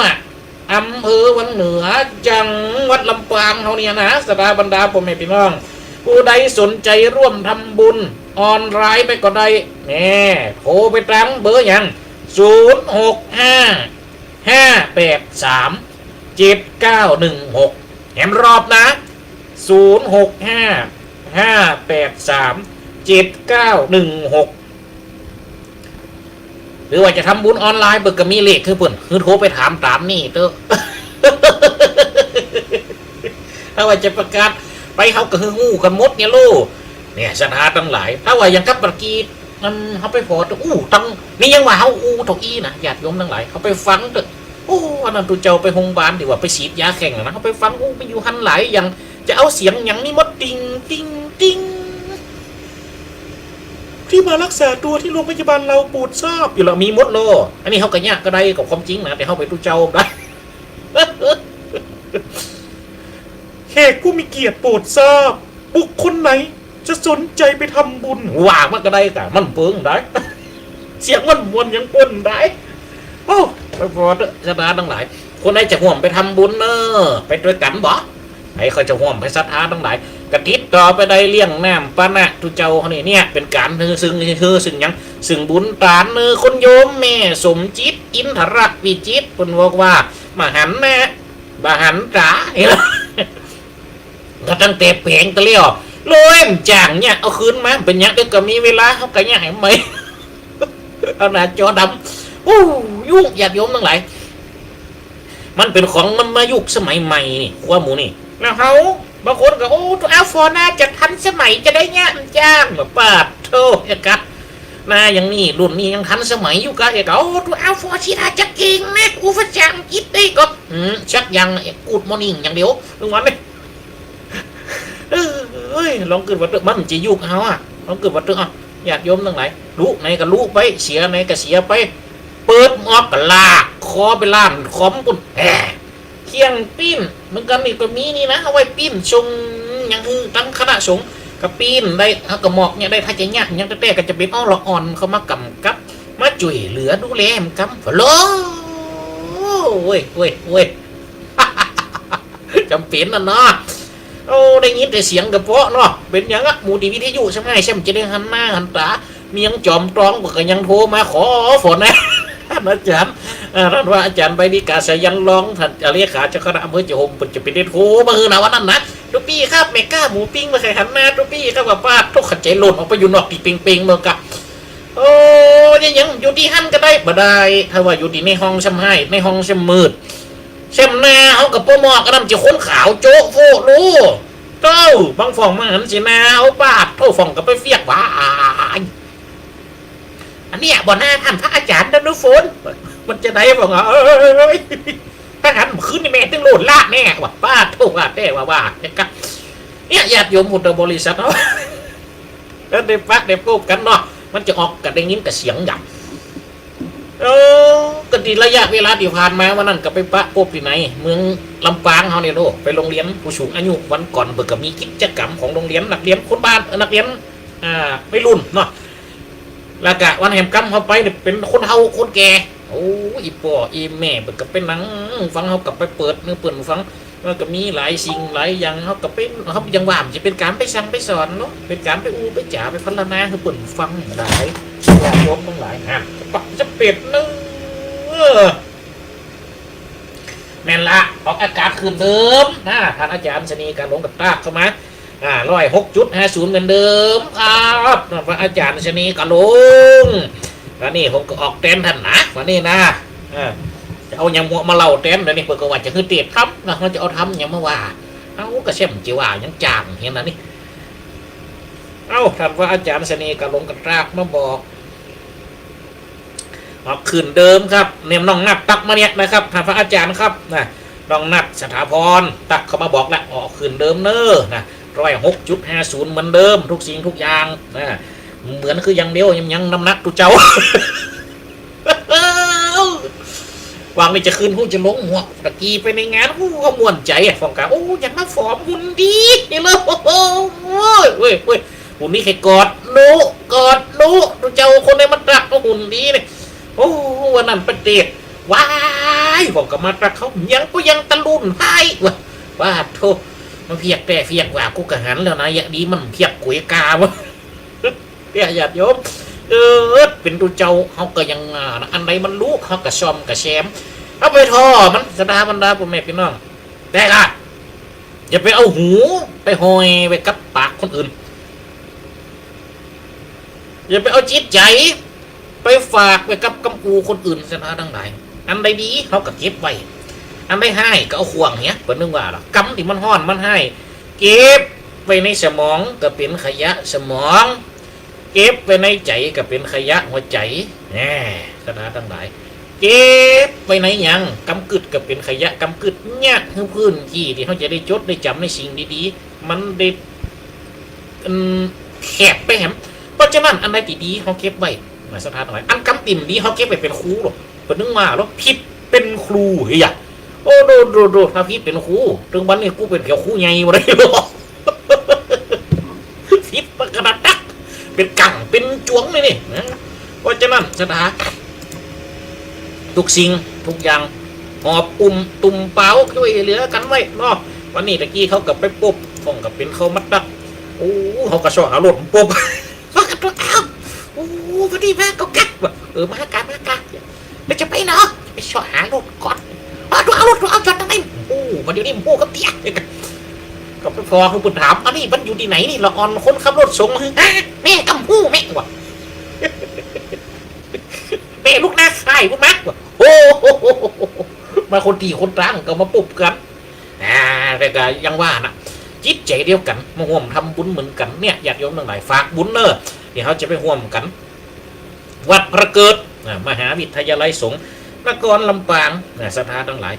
อำเภอวังเหนือ จังหวัดลำปางเฮาเนี่ยนะ ศรัทธาบรรดาป้อแม่ปี้น้อง ผู้ใดสนใจ๋ร่วมทำบุญออนไลน์ไปก็ได้ แน่ โทรไปตางเบอร์หยัง ศูนย์หกห้า ห้าแปดสาม เจ็ดเก้าหนึ่งหก แหมรอบนะ ศูนย์หกห้า ห้าแปดสาม เจ็ดเก้าหนึ่งหก หรือว่าจะทำบุญออนไลน์ เปิ้นก็มีเลขหื้อเปิ้น หื้อโทรไปถามต๋ามนี่เต๊อะ ถ้าว่าจะประกาศไป เฮาก็หื้อฮู้กั๋นหมดเนี่ยโล เนี่ย ศรัทธาตังหลาย ถ้าว่าอย่างกับเมื่อกี้ อันเฮาไปผ่อ อู้ ตัง นี่ยังว่าเฮาอู้เต้าอี้นะ ญาติโยมตังหลาย เฮาไปฟังเต๊อะ โอ้ อันนั้นตุ๊เจ้าไปโฮงบาล ตี้ว่าไปฉีดยาแข้งอะนะ เฮาไปฟัง อู้ มีอยู่หั้นหลายอย่าง จะเอาเสียงหยังนี่หมด ติ๊ง ติ๊ง ติ๊ง ที่มารักษาตัวที่โรงพยาบาลเราโปรดทราบ อยู่แล้ว มีหมดโล อันนี้เฮาก็เยียะก็ได้กับความจริงนะ แต่เฮาไปตุ๊เจ้าได้ แขกผู้มีเกียรติโปรดทราบ บุคคลไหนจะสนใจไปทำบุญ ว่ามาก็ได้ก่ะ มันเปิงได้ เสียงมันม่วนยังป้นได้ โอ้ ไปผ่อเต๊อะ ศรัทธาตังหลาย คนใดจะฮ่วมไปทำบุญเนอะ ไปตวยกั๋นบ่ ใผเขาจะฮ่วมไป ศรัทธาตังหลาย ก็ติดต่อไปได้ เลี้ยงน้ำปานะตุ๊เจ้าเฮานี่ เนี่ย เป๋นก๋านหื้อซึ่ง หื้อซึ่งหยัง ซึ่งบุญตานเนอะ คนโยมแม่สมจิต อินทรวิจิตร เปิ้นบอกว่า บ่หันหน้า บ่หันต๋า ก็ตั้งแต่แป๋งตะเลี่ยว เลยบ่จ้างเนี่ย เอาคืนมา เป๋นหยัง เดี๋ยวก็มีเวลา เฮาก็เยียะใหม่ เอาหน้าจอดำ อู้ ยุ่ง ญาติโยมตังหลาย มันเป๋นของมันมายุคสมัยใหม่นี่ ความหมู่นี่ แล้วเฮา บางคนก็ โอ้ ตุ๊อาฟอนาจะทันสมัยจะได้เยียะบ่จ้าง บ่ปาดโธ่ เอกะ หน้าอย่างนี้ รุ่นนี้ยังทันสมัยอยู่กะ เอกะ โอ้ ตุ๊อาฟอสิทาจะเก่งนะ อู้ภาษาอังกฤษได้ก็ อืม สักอย่าง เอก กู๊ดมอร์นิ่งอย่างเดียว ทุกวันนี้ เอ้ย ลองกึ๊ดว่าเต๊อะ มันจะยุคเฮาอะ ลองกึ๊ดว่าเต๊อะอะ ญาติโยมตังหลาย ฮู้ไหนก็ฮู้ไป เสียไหนก็เสียไป เปิดหมวกก็ลากคอไปล้านคอมปุ้น แหม เครื่องปริ้นเหมือนกั๋นนี่ก็มีนี่นะ เอาไว้ปริ้นส่งหยังหื้อตังคณะสงฆ์ กะปี้นได้ เฮากะหมอกเนี่ยได้ ถ้าจะเยียะหยังแต๊ๆ กะจะเป๋นอ้อละอ่อนเข้ามากำกับ มาจ้วยเหลือดูแลมันกำ โหล โอ้ย โอ้ย โอ้ย จ๋ำเป๋นน่ะเนาะ โอ้ ได้ยินแต่เสียงกะเปาะเนาะ เป๋นหยังอะ หมู่ตี้วิทยุใจ้ไหม แซมจะได้หันหน้าหันต๋า เมียงจอมตองก็ยังโทรมาขอฝนนะ ท่านอาจ๋ารย์ อ่า ท่านว่าอาจ๋ารย์ใบดีกาสายัน รองท่านเลขาเจ้าคณะอำเภอเจ้าโฮม เปิ้นจะเป๋นได้โทรมาหื้อนะวันนั้นนะ ตุ๊ปี้ครับ แม่ก๊าหมูปิ้งบ่ใค่หันหน้าตุ๊ปี้ครับ ว่าปาดโธ่ ขัดใจ๋หล่นออกไปอยู่นอกตี้เป่งๆ เมืองกะ โอ้ ยัง ยังอยู่ตี้หั้นกะได้ บ่ได้ ถ้าว่าอยู่ตี้ในห้องแซมฮ้าย ในห้องแซมมืด แซมหน้าเฮากะบ่หมอก อันนั้นจะคนขาวโจ๊ะโฟะลู โธ่ บางฝ่องมาหันสิหน้าเฮา ปาดโธ่ ฝ่องกะไปเฟียกหว่า อันเนี้ยบ่หน้าท่านพระอาจ๋ารย์นะลูกฝน มันจะได้บ่ เอ้ย ถ้าหันคืนนี่แม่ตึงโลดลาดแน่ว่ะ ปาดโธ่ ว่าแต่ว่า ว่า เนี่ย ญาติโยมพุทธบริษัทเฮา แล้วได้ปะได้ปบกั๋นเนาะ มันจะออกกะได้ยินกะเสียงหยัง เออ กะตี้ระยะเวลาตี้ผ่านมาวันนั้นกะไปปะปบตี้ไหน เมืองลำปางเฮาเนี่ยโล ไปโฮงเฮียนผู้สูงอายุ วันก่อนเปิ้นกะมีกิจกรรมของโฮงเฮียน นักเฮียนคนบ้าน เอ่อ นักเฮียน อ่า วัยรุ่นเนาะ แล้วกะวันแหมกำเฮาไปเนี่ยเป๋นคนเฒ่าคนแก่ โอ้ อี่ป้ออี่แม่เปิ้นกะไปนั่งฟัง เฮากะไปเปิดหื้อเปิ้นฟัง มันกะมีหลายสิ่งหลายอย่าง เฮากะไป เฮายังว่ามันจะเป๋นก๋านไปสั่งไปสอนเนาะ เป๋นก๋านไปอู้ไปจ๋าไปพรรณนาหื้อเปิ้นฟังหลาย ญาติโยมตังหลาย ฮะ จะเป๋นเนาะ แม่นละ ออกอากาศคืนเดิมนะ ท่านอาจ๋ารย์ชะนีกาหลงกะตากเข้ามา อ่า ร้อยหกจุดห้าศูนย์ เหมือนเดิมครับ พระอาจ๋ารย์ชะนีกาหลง อันนี้ผมก็ออกแตนท่านนะ วันนี้นะ อ่า จะเอาหยังมาเล่าแตน เดี๋ยวนี้เปิ้นก็ว่าจะหื้อเตศน์ธรรมนะ เฮาจะเอาธรรมหยังมาว่า เอ้า กะแซมจะว่าหยังจ๋างเหียนะนี่ เอ้า ท่านพระอาจ๋ารย์ชะนีกาหลงกะตากมาบอก ออกคืนเดิมครับ เนี่ยน้องนัดตักมาเนี่ยนะครับ ท่านพระอาจ๋ารย์ครับ นะ น้องนัดสถาพร ตักเข้ามาบอกละ ออกคืนเดิมเน้อ นะ ร้อยหกจุดห้าศูนย์ เหมือนเดิม ทุกสิ่งทุกอย่าง นะ เหมือนคืออย่างเดียว ยัง ยังน้ำหนักตุ๊เจ้า หว่างนี้จะขึ้นฮู้จะลงหัว ตะกี้ไปในงาน ฮู้ ก็ม่วนใจ๋อะ ฟองกา โอ้ อยากมาฟอร์มหุ่นดี นี่เลย โอ้ย เว้ย เว้ย หุ่นนี้ใค่กอดนุ กอดนุ ตุ๊เจ้าคนใดมาตักว่าหุ่นดีเนี่ย โอ้ วันนั้นประเตศ ว้าย ฟองกามาตักเขา ยังก็ยังตะลุนหายว่ะ ว่าโธ่ มันเฟียกแต๊เฟียกว่า กูกะหันแล้วนะ ยะดีมันเฟียกก๋วยกาวะ เนี่ยญาติโยม เออ เป๋นตุ๊เจ้า เฮากะยัง อ่า อันใดมันฮู้ เฮากะซ่อมกะแซม เอาไปถ่อมัน ศรัทธาบรรดาป้อแม่ปี้น้อง แต่กะ อย่าไปเอาหูไปห้อยไว้กับปากคนอื่น อย่าไปเอาจิตใจ๋ไปฝากไว้กับกำกูคนอื่น ศรัทธาตังหลาย อันใดดี เฮากะเก็บไว้ อันใดฮ้าย กะเอาขว้างเหีย เปิ้นนึกว่าละ กำตี้มันฮ้อนมันฮ้าย เก็บไว้ในสมองกะเป๋นขยะสมอง เก็บไว้ในใจ๋กะเป๋นขยะหัวใจ๋ แน่ ศรัทธาตังหลาย เก็บไว้ในหยัง กำกึ๊ดกะเป๋นขยะกำกึ๊ด เยียะหื้อพื้นตี้ตี้เฮาจะได้จดได้จ๋ำในสิ่งดีๆ มันได้ อืม แคบไปแหม เพราะฉะนั้นอันใดตี้ดีเฮาเก็บไว้ ศรัทธาตังหลาย อันกำตี้บ่ดีเฮาเก็บไว้เป๋นครูโลด เปิ้นนึกว่าโลด ผิดเป๋นครูเหีย โอ้ โด โด โด ถ้าผิดเป๋นครู ตึงบัดนี้กูเป๋นแถวครูใหญ่บ่ได้โลด ผิดปกติ เป๋นกั๋งเป๋นจ๋วงเลยนี่นะ เพราะฉะนั้นศรัทธา ทุกสิ่งทุกอย่าง หอบอุ้มตุ่มเป๋าจ้วยเหลือกั๋นไว้เนาะ วันนี้ตะกี้เขากะไปปบ ฟองกะเป๋นเขามาตัก โอ้ เขากะเซาะหารถปบ ว่ากันตัวอ้าว โอ้ พอดีมาก็กักว่ะ เออ มาหากะ มาหากะ แล้วจะไปเนาะ ไปเซาะหารถก่อน เอาตัว เอารถ เอาจอดตังไหน โอ้ มาเดี๋ยวนี้ โอ้ กับเตี้ย ก็ไปฟอคือเปิ้นถาม อันนี้มันอยู่ตี้ไหนนี่ ละอ่อนคนขับรถส่งมาหื้อ ฮะ แม่กำฮู้แม่ว่ะ แม่ลุกนาค่ายพุ้นมาว่ะ โอ้โห มาคนตี้คนตางก็มาปบกั๋น อ่า แต่กะยังว่านะ จิตใจ๋เดียวกั๋น มาฮ่วมทำบุญเหมือนกั๋นเนี่ย ญาติโยมตังหลาย ฝากบุญเน้อ เดี๋ยวเฮาจะไปฮ่วมกั๋น วัดพระเกิด อ่า มหาวิทยาลัยสงฆ์นครลำปาง อ่า ศรัทธาตังหลาย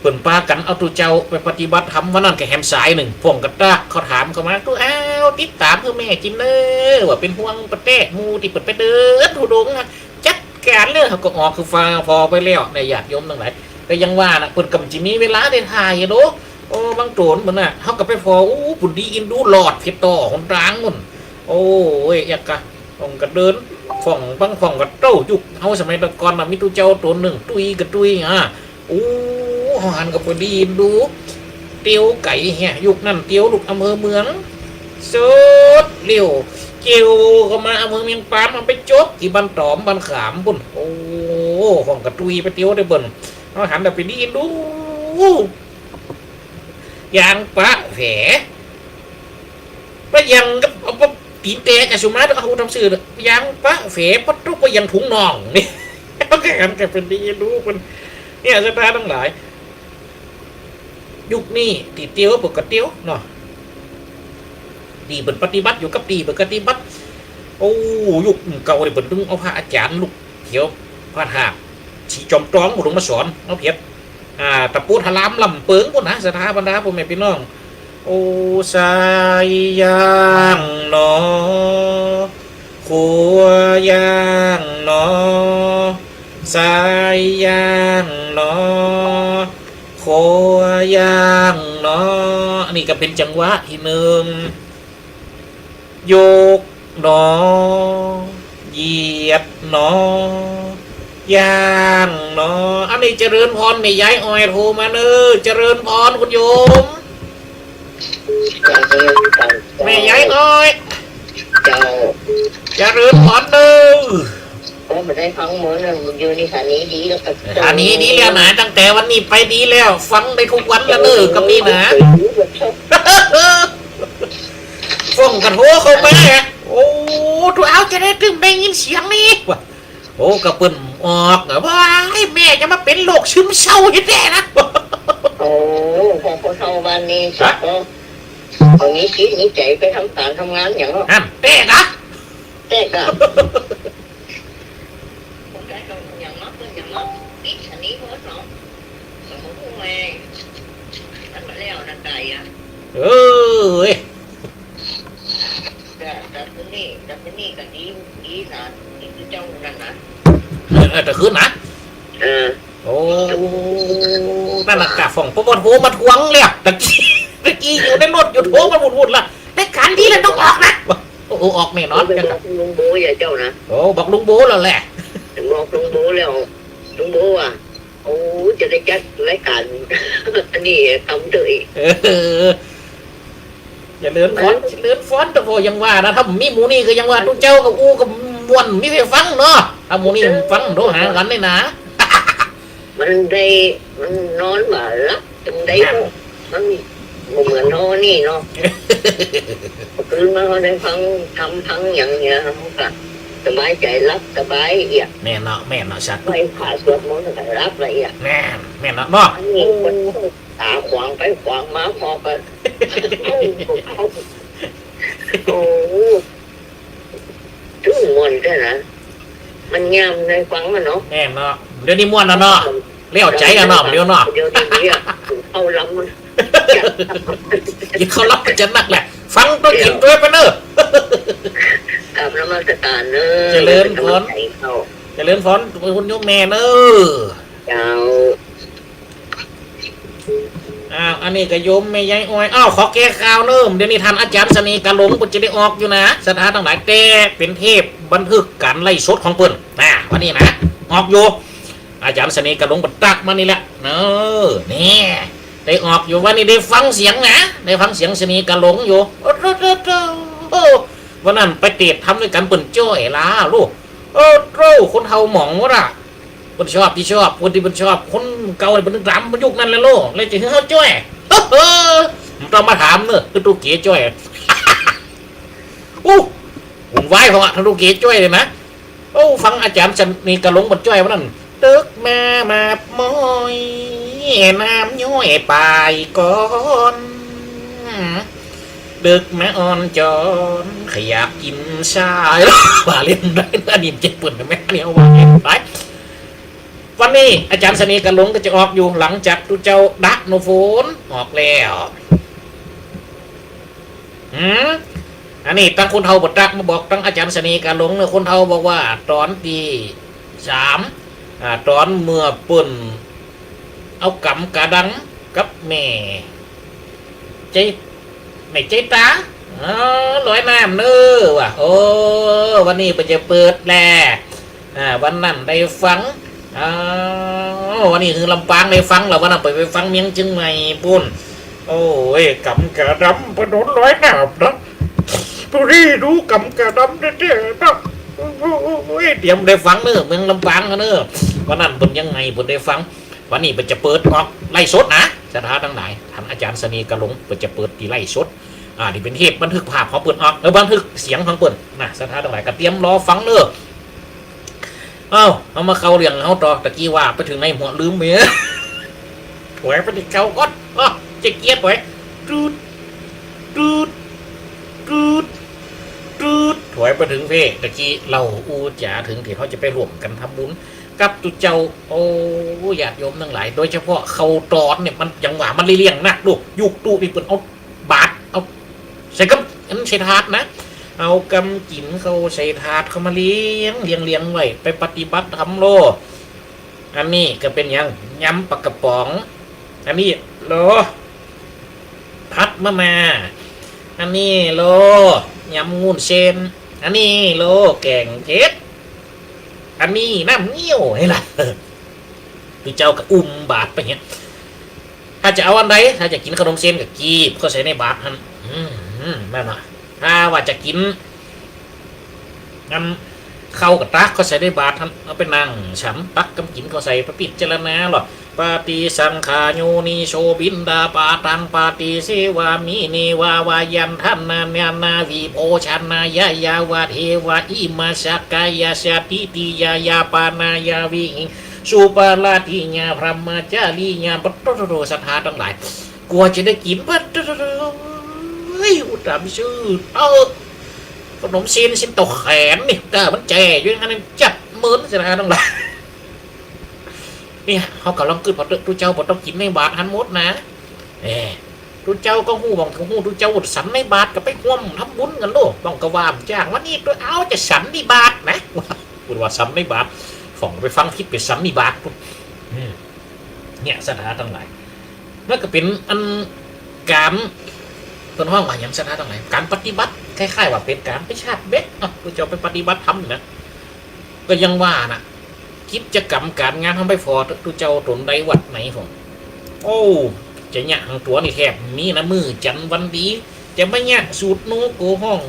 เปิ้นปากั๋นเอาตุ๊เจ้าไปปฏิบัติธรรม วันนั้นกะแหมสายนึ่ง พวกกะตากเขาถามเข้ามา ตุ๊ อ้าว ติดต๋ามหื้อแม่จิมเน้อ ว่าเป๋นห่วงปะแต๊ หมู่ตี้เปิ้นไปเดินธุดงค์นะ จัดก๋านเลย เฮาก็ออกคือฟ้าผ่อไปแล้ว เนี่ย ญาติโยมตังหลาย แต่ยังว่านะ เปิ้นกำจิมีเวลาได้ถ่ายอะโด โอ้ บางโตนเปิ้นน่ะ เฮากะไปผ่อ อู้ บุญดีอินดูหลอดเผียดต่อหนตางนู่น โอ้ย เอียกกะ พ่องกะเดิน พ่องบั้งพ่องกะเต้า ยุคเฮาสมัยตะก่อนน่ะ มีตุ๊เจ้าตั๋วนึ่ง ตุ๊ยกะตุ๊ย อ่า โอ้ เฮาหันกะบ่ดีอินดู เตียวไก๋เหีย ยุคนั้นเตียวลุกอำเภอเมือง สุดเลี้ยว เจียวเข้ามาอำเภอเมียงปาน มันไปจบตี้บ้านต๋อม บ้านขามปู้น โอ้ พ่องกะตุ๊ยไปเตียวได้เปิ้น เฮาหันกะบ่ดีอินดู ยางปะแผล ปะยังกะ เอาปะ ตี๋นแตกกะสุมา เอาต๋ามซื่อ ยางปะแผล ปะตุ๊กปะยังถุงน่อง นี่ แค่หันกะบ่ดีอินดูเปิ้น เนี่ย ศรัทธาตังหลาย ยุคนี้ตี้เตียวเปิ้นกะเตียวเนาะ ตี้เปิ้นปฏิบัติอยู่กับตี้เปิ้นปฏิบัติ โอ้ ยุคเก่านี่เปิ้นตึงเอาพระอาจ๋ารย์ลูกเขียว พระธาตุสีจอมตองปู้นลงมาสอน เอาเผียด อ่า ตะปูถลามลำเปิงปู้นนะ ศรัทธาบรรดาป้อแม่ปี้น้อง โอ้ สายย่างหนอ ครัวย่างหนอ สายย่างหนอ ครัวย่างหนอ อันนี้กะเป๋นจังหวะตี้นึ่ง โยกหนอ เหยียดหนอ ย่างหนอ อันนี้เจริญพร แม่ยายอ้อยโทรมาเน่อ เจริญพรคุณโยม เจ้า แม่ยายอ้อย เจ้า เจริญพรเน่อ โอ้ บ่ได้ฟังหมดเลย อยู่ในสถานีดีแล้วกะ สถานีดีแล้วนะ ตั้งแต่วันนี้ไปดีแล้ว ฟังได้ทุกวันแล้วเน่อ กำนี้นะ ฟังกะโทรเข้ามา โอ้ ตุ๊เอาจะได้ตึงได้ยินเสียงนี่ ว่า โอ้ กะเปิ้นออกนะ ว้าย แม่จะมาเป๋นโรคซึมเศร้าแต๊ๆ นะ โอ้ พอคนเฒ่าบ้านนี้ ฮะ ก็ เอามีจิตมีใจ๋ไปทำก๋านทำงานหยังเนาะ นั่น แต๊กะ แต๊กะ เออ เว้ย แต่ แต่คืนนี้ แต่คืนนี้กะดี ดีนะ ดีคือเจ้านั่นนะ เออ เออ แต่คืนนะ เออ โอ้ นั่นน่ะกะ พ่องปะบ่โทรมาทวงแล้ว ตะกี้ ตะกี้อยู่ในรถอยู่ โทรมาวุ่นๆ ละ รายก๋านดีแล้วต้องออกนะ โอ้ ออกแน่นอน ไปบอกลุงโบอย่าเจ้านะ โอ้ บอกลุงโบแล้วแหละ บอกลุงโบแล้ว ลุงโบว่า โอ้ จะได้จัดรายก๋าน อันนี้ทำเถอะอีก เออ เจริญพร เจริญพร แต่ก็ยังว่านะ ถ้าบ่มีหมู่นี้ก็ยังว่าตุ๊เจ้ากะอู้กะม่วน มีใผฟังเนาะ ถ้าหมู่นี้ฟังโทรหากั๋นนี่นะ มันได้ มันนอนบ่หลับ จั่งใด๋ มันบ่เหมือนเฮานี่เนาะ ตื่นมาเฮาได้ฟังธรรมฟังหยังเนี่ย เฮากะสบายใจ๋ หลับสบายเอียด แม่นเนาะ แม่นเนาะ สาธุ ไหว้พระสวดมนต์กะหลับละเอียด แม่น แม่นเนาะ เนาะ อันนี้คนตาขวางไปขวางมา พอกะ โอ้ ตึงม่วนแต๊นะ มันยามได้ฟังมันเนาะ แม่นเนาะ เดี๋ยวนี้ม่วนแล้วเนาะ แล้วใจ๋แล้วเนาะ เดี๋ยวเนาะ เดี๋ยวนี้เนี่ย เข้าลำมัน กิ๋นข้าวลำมันจะนักแหละ ฟังต้องกิ๋นตวยไปเน่อ กราบนมัสก๋านเน่อ เจริญพร เจริญพร คุณโยมแม่เน่อ เจ้า อ้าว อันนี้กะโยมแม่ยายอ้อย อ้าว ขอแก้ข่าวเน่อ เดี๋ยวนี้ต้านอาจ๋ารย์เสน่ห์กาหลงเปิ้นจะได้ออกอยู่นะ ศรัทธาตังหลาย แต่เป๋นเทปบันทึกก๋านไลฟ์สดของเปิ้นนะ วันนี้นะ ออกอยู่ อาจ๋ารย์เสน่ห์กาหลงเปิ้นตั๊กมานี่แหละ เออ นี่ ได้ออกอยู่ วันนี้ได้ฟังเสียงนะ ได้ฟังเสียงเสน่ห์กาหลงอยู่ โอ้โธ่โธ่โธ่ วันนั้นไปเตศน์ธรรมด้วยกั๋น เปิ้นจ้อยลาลูก โอ้โธ่ คนเฒ่าหมองหมดอะ เปิ้นชอบตี้ชอบ คนตี้เปิ้นชอบ คนเก่านี่เปิ้นตึงถาม มันยุคนั้นแหละโล แล้วจะหื้อเฮาจ้อย บ่ต้องมาถามเน่อ คือตุ๊เก๋จ้อย อู้ วุ่นวาย เพราะว่าถ้าตุ๊เก๋จ้อยเนี่ยนะ โอ้ ฟังอาจ๋ารย์เสน่ห์กาหลงเปิ้นจ้อยวันนั้น ตึกมามาบมอย น้ำย้อยปายก่อน ตึกมาอ่อนจอน ใค่อยากกิ๋นชาย ว่าเล่นได้นะ อันนี้เจ็บปวดแม่เนี่ย ว่าเล่นไป วันนี้อาจ๋ารย์เสน่ห์กาหลงก็จะออกอยู่หลังจากตุ๊เจ้าดะโนโฟนออกแล้ว หืม อันนี้ตังคนเฒ่าเปิ้นตั๊กมาบอกตังอาจ๋ารย์เสน่ห์กาหลงเน่อ คนเฒ่าบอกว่าต๋อนตี้สาม อ่า ต๋อนเมื่อเปิ้นเอาก๋ำกาดังกับแม่ ใจ๋ ในใจ๋ต๋า เออ ลอยน้ำเน้อว่ะ โอ้ วันนี้เปิ้นจะเปิดแล อ่า วันนั้นได้ฟัง อ้าว วันนี้คือลำปางได้ฟังแล้ว วันนั้นไป ไปฟังเมืองเจียงใหม่ปู้น โอ้ย ก๋ำกะดำ ปะหนุนลอยน้ำเนาะ ปู้นนี่ดูก๋ำกะดำแต๊ๆ เนาะ โอ้ย เตรียมได้ฟังเน้อ เมืองลำปางเน้อ วันนั้นเปิ้นยังไงเปิ้นได้ฟัง วันนี้เปิ้นจะเปิดออกไลฟ์สดนะ ศรัทธาตังหลาย ต้านอาจ๋ารย์เสน่ห์กาหลง เปิ้นจะเปิดตี้ไลฟ์สด อ่า ตี้เป๋นเทปบันทึกภาพของเปิ้นออก เออ บันทึกเสียงของเปิ้นนะ ศรัทธาตังหลายก็เตรียมรอฟังเน้อ เอ้า เฮามาเข้าเรื่องเฮาต่อ ตะกี้ว่าไปเถิงไหนหัวลืมไป ถอยไปตี้เก่าก่อน อ้อ จะเกียจถอย ตูด ตูด ตูด ตูด ถอยไปเถิงเพ ตะกี้เล่าอู้จ๋าเถิงตี้เฮาจะไปฮ่วมกั๋นทำบุญกับตุ๊เจ้า โอ้ ญาติโยมตังหลาย โดยเฉพาะเข้าตอนเนี่ย มันยังว่ามันเลี่ยงนัก ดู ยุคตู้นี่เปิ้นเอา บาตร เอาใส่กำ อันใส่ถาดนะ เอากำกิ๋นเข้าใส่ถาดเข้ามาเรียง เรียง เรียงไว้ ไปปฏิบัติธรรมโล อันนี้ก็เป๋นหยัง ยำปลากระป๋อง อันนี้โล ผัดมะม่า อันนี้โล ยำวุ้นเส้น อันนี้โล แก๋งเผ็ด อันนี้น้ำเงี้ยว หันล่ะ ตุ๊เจ้าก็อุ้มบาตรไปเนี่ย ถ้าจะเอาอันใด ถ้าจะกิ๋นขนมเส้นก็กีบเข้าใส่ในบาตรหั้น อืม อืม นั่นน่ะ ถ้าว่าจะกิ๋น อันข้าวก็ตักเข้าใส่ในบาตรหั้น เอาไปนั่งฉัน ตักกำกิ๋นเข้าใส่ ไปพิจารณาโลด ปฏิสังขายโยนิโส ปิณฑาปาตังปฏิเสวามิ เนวา วายัฏฐานานานาวิโภชนายะ ยาวะเทวะอิมัสสะกายะสะ ทิฏฐิยะ ยาปานายะ วิหิงสุปาราทิยะ บรหมจาริยะ ปะโตโตโต ศรัทธาตังหลาย กว่าจะได้กิ๋น ปะโตโตโต เฮ้ย อุตส่าห์ไปซื้อ เออ ขนมเส้น เส้นเต้าแขนนี่ แต่มันแจ๋อยู่อย่างนั้น จัดเมิน ศรัทธาตังหลาย เนี่ย เฮาก็ลองกึ๊ดผ่อเต๊อะ ตุ๊เจ้าบ่ต้องกิ๋นในบาตรหั้นหมดนะ เออ ตุ๊เจ้าก็ฮู้ บ่าฮู้ตุ๊เจ้าสันในบาตรก็ไปฮ่วมทำบุญกั๋นโลด บ่าก็ว่าบ่าจ้าง วันนี้ตุ๊เอาจะสันในบาตรนะ เปิ้นว่าสันในบาตร ฝ่องไปฟังผิดไปสันนิบาตปุ้น อืม เนี่ย ศรัทธาตังหลาย มันก็เป๋นอันก๋าน เปิ้นฮ้องว่าหยัง ศรัทธาตังหลาย ก๋านปฏิบัติ คล้ายๆ ว่าเป๋นก๋านไปชาร์จแบตเนาะ ตุ๊เจ้าไปปฏิบัติธรรมนะ ก็ยังว่าน่ะ กิจกรรมก๋านงานเฮาไปผ่อเต๊อะ ตุ๊เจ้าตนใดวัดไหนพ่อง โอ้ จะเยียะหังตั๋วนี่แทบมีนะ มื้อจันทร์วันดี จะมาเยียะสูตรโนโกฮ้อง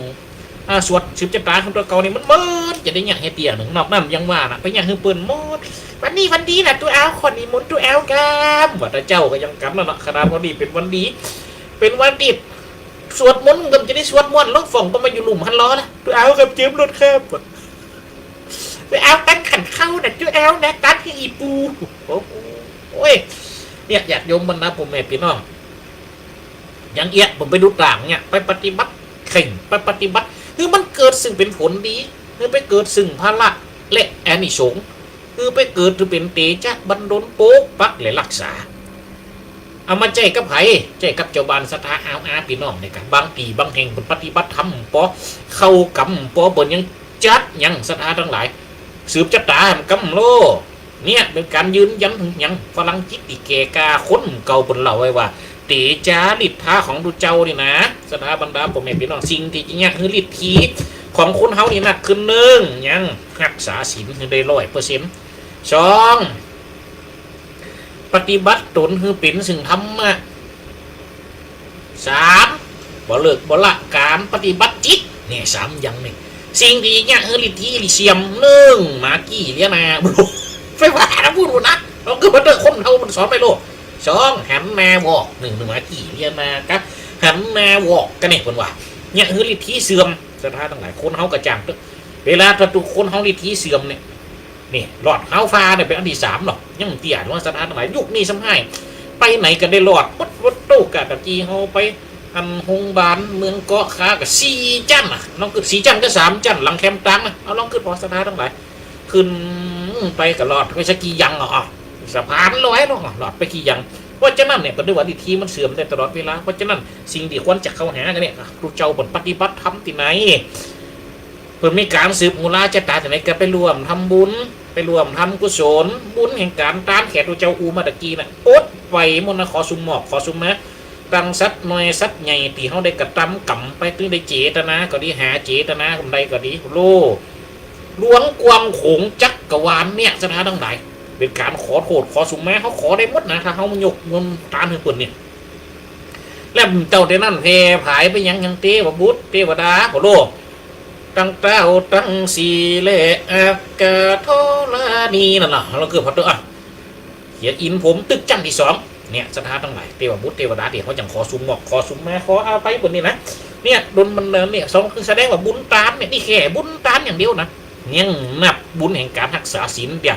อ่า สวดสืบจะต๋าของตั๋วเก่านี่มันเมิน จะได้เยียะแค่เตื้อนึ่ง นอกนั้นยังว่าน่ะ ไปเยียะหื้อเปิ้นหมด วันนี้วันดีนะตุ๊เอา ขอนิมนต์ตุ๊เอากำ ว่าแต่เจ้าก็ยังกำนั่นน่ะ ขนาดวันนี้เป๋นวันดี เป๋นวันดี สวดมนต์ก็จะได้สวดม่วน ลงฝ่องก็มาอยู่ลุ่มหั้นลอนะ ตุ๊เอากำ เจิมรถครับ ไปเอาตังขันเข้าน่ะ ตุ๊เอานะ ตังหื้ออี่ปู่ โอ้ย เนี่ย ญาติโยมบรรดาป้อแม่ปี้น้อง อย่างเอี้ย ผมไปดูต่างเนี่ย ไปปฏิบัติเข่ง ไปปฏิบัติ คือมันเกิดซึ่งเป๋นผลดี คือไปเกิดซึ่งผละและอานิสงส์ คือไปเกิดถือเป๋นเตจ๊ะบันดลปกปักและฮักษา เอามาใจ๊กับใผ ใจ๊กับจาวบ้านศรัทธา เอาอาปี้น้องเนี่ยกั๋น บางตี้บางแห่งเปิ้นปฏิบัติธรรมปอ เข้ากำปอ เปิ้นยังจัดหยัง ศรัทธาตังหลาย สืบจะต๋าหั้นกำโล เนี่ยเป๋นก๋านยืนยันเถิงหยัง ฝรั่งจิตตี้แก่กล้าคนเก่าเปิ้นเล่าไว้ว่า เตจ๊ะฤทธาของตุ๊เจ้านี่นะ ศรัทธาบรรดาป้อแม่ปี้น้อง สิ่งตี้จะเยียะหื้อฤทธีของคนเฮานี่นักขึ้น นึ่ง หยัง ฮักษาศีลหื้อได้ร้อยเปอร์เซ็นต์ สอง ปฏิบัติตนหื้อเป๋นซึ่งธรรมะ สาม บ่เลิกบ่ละก๋านปฏิบัติจิต เนี่ย สามอย่างนี่ สิ่งตี้เยียะหื้อฤทธีเสื่อม นึ่ง หมากี้เลียนา ไปว่านะ พูดนะ เอาคือมาเต๊อะ คนเฮามันสอนไปโลด สอง หันหน้าวอก นึ่ง นึ่ง หมากี้เลียนากับหันหน้าวอกกั๋นเนี่ย เปิ้นว่า เยียะหื้อฤทธีเสื่อม ศรัทธาตังหลาย คนเฮาก็จ้างเต๊อะ เวลาถ้าตุ๊คนเฮาฤทธีเสื่อมเนี่ย นี่ รอดฮาวฟ้าเนี่ยเป๋นอันตี้สามเนาะ ยังเตี้ยเนาะ ศรัทธาตังหลาย ยุคนี้ซ้ำฮ้าย ไปไหนก็ได้รอด วัด วัดตู้กะ ตะกี้เฮาไป อันโฮงบาลเมืองเกาะคาก็สี่จั๊นน่ะ ลองกึ๊ด สี่จั๊นก็สามจั๊น หลังแคมตางน่ะ เอาลองกึ๊ดผ่อ ศรัทธาตังหลาย ขึ้นไปก็รอด ไปสักกี่ยังอ่ะ สะพานลอยเนาะ รอดไปกี่ยัง เพราะฉะนั้นเนี่ย เปิ้นเรียกว่าฤทธีมันเสื่อมได้ตลอดเวลา เพราะฉะนั้นสิ่งตี้ควรจะเข้าหากั๋นเนี่ย ตุ๊เจ้าเปิ้นปฏิบัติธรรมตี้ไหน เปิ้นมีก๋านสืบฮู้ลาจะต๋าตี้ไหนก็ไปร่วมทำบุญ ไปร่วมทำกุศล บุญแห่งก๋านตานแขกตุ๊เจ้าอู้มาตะกี้น่ะ อดไปหมดนะ ขอสุมหมอก ขอสุมนะ ตังสัตว์น้อยสัตว์ใหญ่ตี้เฮาได้กระตำกรรมไป ตึงได้เจตนาก็ดี หาเจตนาบ่ได้ก็ดี โลกหลวงกว้างโขงจักรวาลเนี่ย ศรัทธาตังหลาย เป๋นก๋านขอโต้ษขอสุขมา เฮาขอได้หมดนะ ถ้าเฮายกบุญตานหื้อเปิ้นเนี่ย แล้วเต้าแต่นั้นแผ่ผายไปยัง ยังเตวบุตรเตวดา โอ้โล ตังเต้าตังสี่และอัคคธรณีนั่นน่ะ เฮาเกิดพอเตอะ อ่ะ เขียนอินผมตึกจั้นตี้สอง เนี่ย ศรัทธาตังหลาย เตวบุตรเตวดาตี้เฮาจั่งขอสุขมอก ขอสุขมา ขออภัยเปิ้นนี่นะ เนี่ย ดลบันดาลเนี่ย สองคือแสดงว่าบุญตานเนี่ย นี่แค่บุญตานอย่างเดียวนะ ยังนับบุญแห่งก๋านฮักษาศีลเตี้ย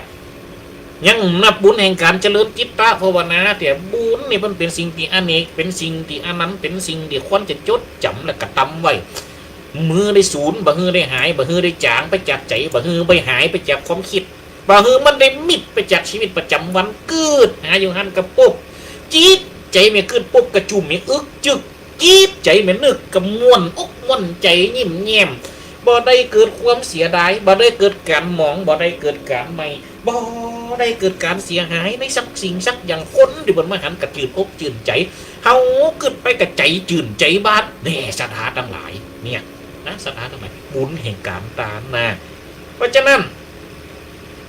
ยังนับบุญแห่งก๋านเจริญจิตตภาวนาเตี้ย บุญนี่มันเป๋นสิ่งตี้อเนก เป๋นสิ่งตี้อนันต์ เป๋นสิ่งตี้ควรจะจดจ๋ำและกระตำไว้ บ่หื้อได้สูญ บ่หื้อได้หาย บ่หื้อได้จ๋างไปจากใจ๋ บ่หื้อได้หายไปจากความกึ๊ด บ่หื้อมันได้มิดไปจากชีวิตประจ๋ำวัน กึ๊ดหาอยู่หั้นก็ปุ๊บ จิตใจ๋แม่กึ๊ดปุ๊บก็จุ่มแม่อึกจึก จิตใจ๋แม่นึกก็ม่วนอกม่วนใจ๋ยิ้มแย้ม บ่ได้เกิดความเสียดาย บ่ได้เกิดก๋านหมอง บ่ได้เกิดก๋านไหม้ บ่ได้เกิดก๋านเสียหายในสักสิ่งสักอย่าง คนตี้เปิ้นมาหันก็จื้นอกจื้นใจ๋ เฮากึ๊ดไปก็ใจ๋จื้นใจ๋บาน แน่ ศรัทธาตังหลาย เนี่ยนะ ศรัทธาตังหลาย บุญแห่งก๋านตานนะ เพราะฉะนั้น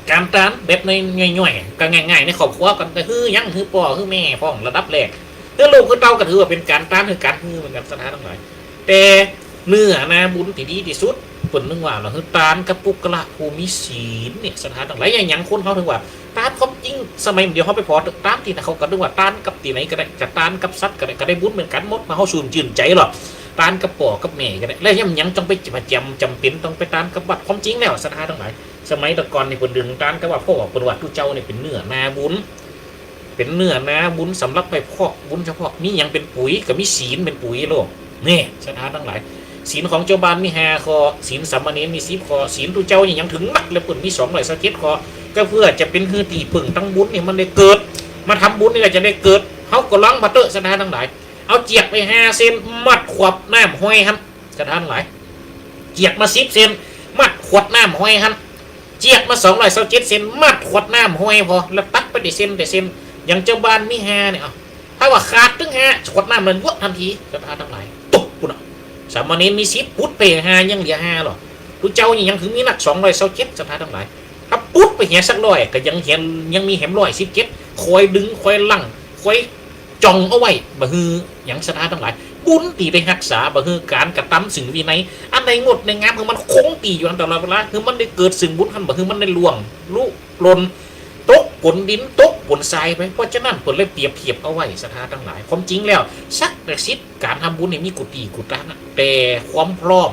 ก๋านตานแบบในย่อยๆ ก็ง่ายๆ ในครอบครัวก่อน ก็หื้อหยัง หื้อป้อ หื้อแม่พ่องระดับแรก หื้อลูก หื้อเต้า ก็ถือว่าเป๋นก๋านตาน คือก๋านหื้อเหมือนกั๋น ศรัทธาตังหลาย แต่เนื้อนาบุญตี้ดีตี้สุด เปิ้นเรียกว่า หื้อตานกับปุคคละผู้มีศีลเนี่ย ศรัทธาตังหลาย อย่าง อย่างคนเฮาเถิงว่า ตานความจริง สมัยเดี๋ยวเฮาไปผ่อตานตี้ไหน เขาก็เรียกว่าตานกับตี้ไหนก็ได้ จะตานกับสัตว์ก็ได้ ก็ได้บุญเหมือนกั๋นหมด มาเฮาสูญจื้นใจ๋หรอก ตานกับป้อกับแม่ก็ได้ แล้วยัง ยังต้องไปประจ๋ำ จ๋ำเป๋นต้องไปตานกับวัด ความจริงแล้ว ศรัทธาตังหลาย สมัยแต่ก่อนนี่เปิ้นเรียกตานกับวัด เพราะว่าเปิ้นว่าตุ๊เจ้านี่เป๋นเนื้อนาบุญ เป๋นเนื้อนาบุญสำหรับไปพอกบุญเฉพาะ มีหยังเป๋นปุ๋ย ก็มีศีลเป๋นปุ๋ยโลก นี่ ศรัทธาตังหลาย ศีลของจาวบ้านมีห้าข้อ ศีลสามเณรมีสิบข้อ ศีลตุ๊เจ้านี่ยังเถิงนักเลย เปิ้นมีสองร้อยซาวเจ็ดข้อ ก็เพื่อจะเป๋นหื้อตี้เปิ้งตังบุญนี่มันได้เกิด มาทำบุญนี่ก็จะได้เกิด เฮาก็ลองมาเต๊อะ ศรัทธาตังหลาย เอาเจียกไปห้าเส้น มัดขวดน้ำห้อยหั้น ศรัทธาตังหลาย เจียกมาสิบเส้น มัดขวดน้ำห้อยหั้น เจียกมาสองร้อยซาวเจ็ดเส้น มัดขวดน้ำห้อยผ่อ แล้วตัดไปตี้เส้นตี้เส้น อย่างจาวบ้านมีห้าเนี่ย เอา ถ้าว่าขาดเถิงห้า ขวดน้ำนั้นยวบทันที ศรัทธาตังหลาย ตุ๊บ ปุ้นน่ะ สามเณรมีสิบ ปุดไปห้า ยังเหลือห้าหรอ ตุ๊เจ้านี่ยังเถิงมีนัก สองร้อยซาวเจ็ด ศรัทธาตังหลาย ถ้าปุดไปเหียสักร้อย ก็ยังเหีย ยังมีแหมร้อยสิบเจ็ด คอยดึง คอยลัง คอย จ่องเอาไว้ บ่หื้อหยัง ศรัทธาตังหลาย บุญตี้ได้ฮักษา บ่หื้อก๋านกระตำซึ่งวินัย อันใดงดใดงาม หื้อมันคงตี้อยู่หั้นตลอดเวลา หื้อมันได้เกิดซึ่งบุญหั้น บ่หื้อมันได้ล่วง ลุล่น ตกป๋นดิน ตกป๋นทรายไป เพราะฉะนั้นเปิ้นเลยเปรียบเทียบเอาไว้ ศรัทธาตังหลาย ความจริงแล้ว ศักดิ์สิทธิ์ก๋านทำบุญนี่มีกู้ตี้กู้ตางอะ แต่ความพร้อม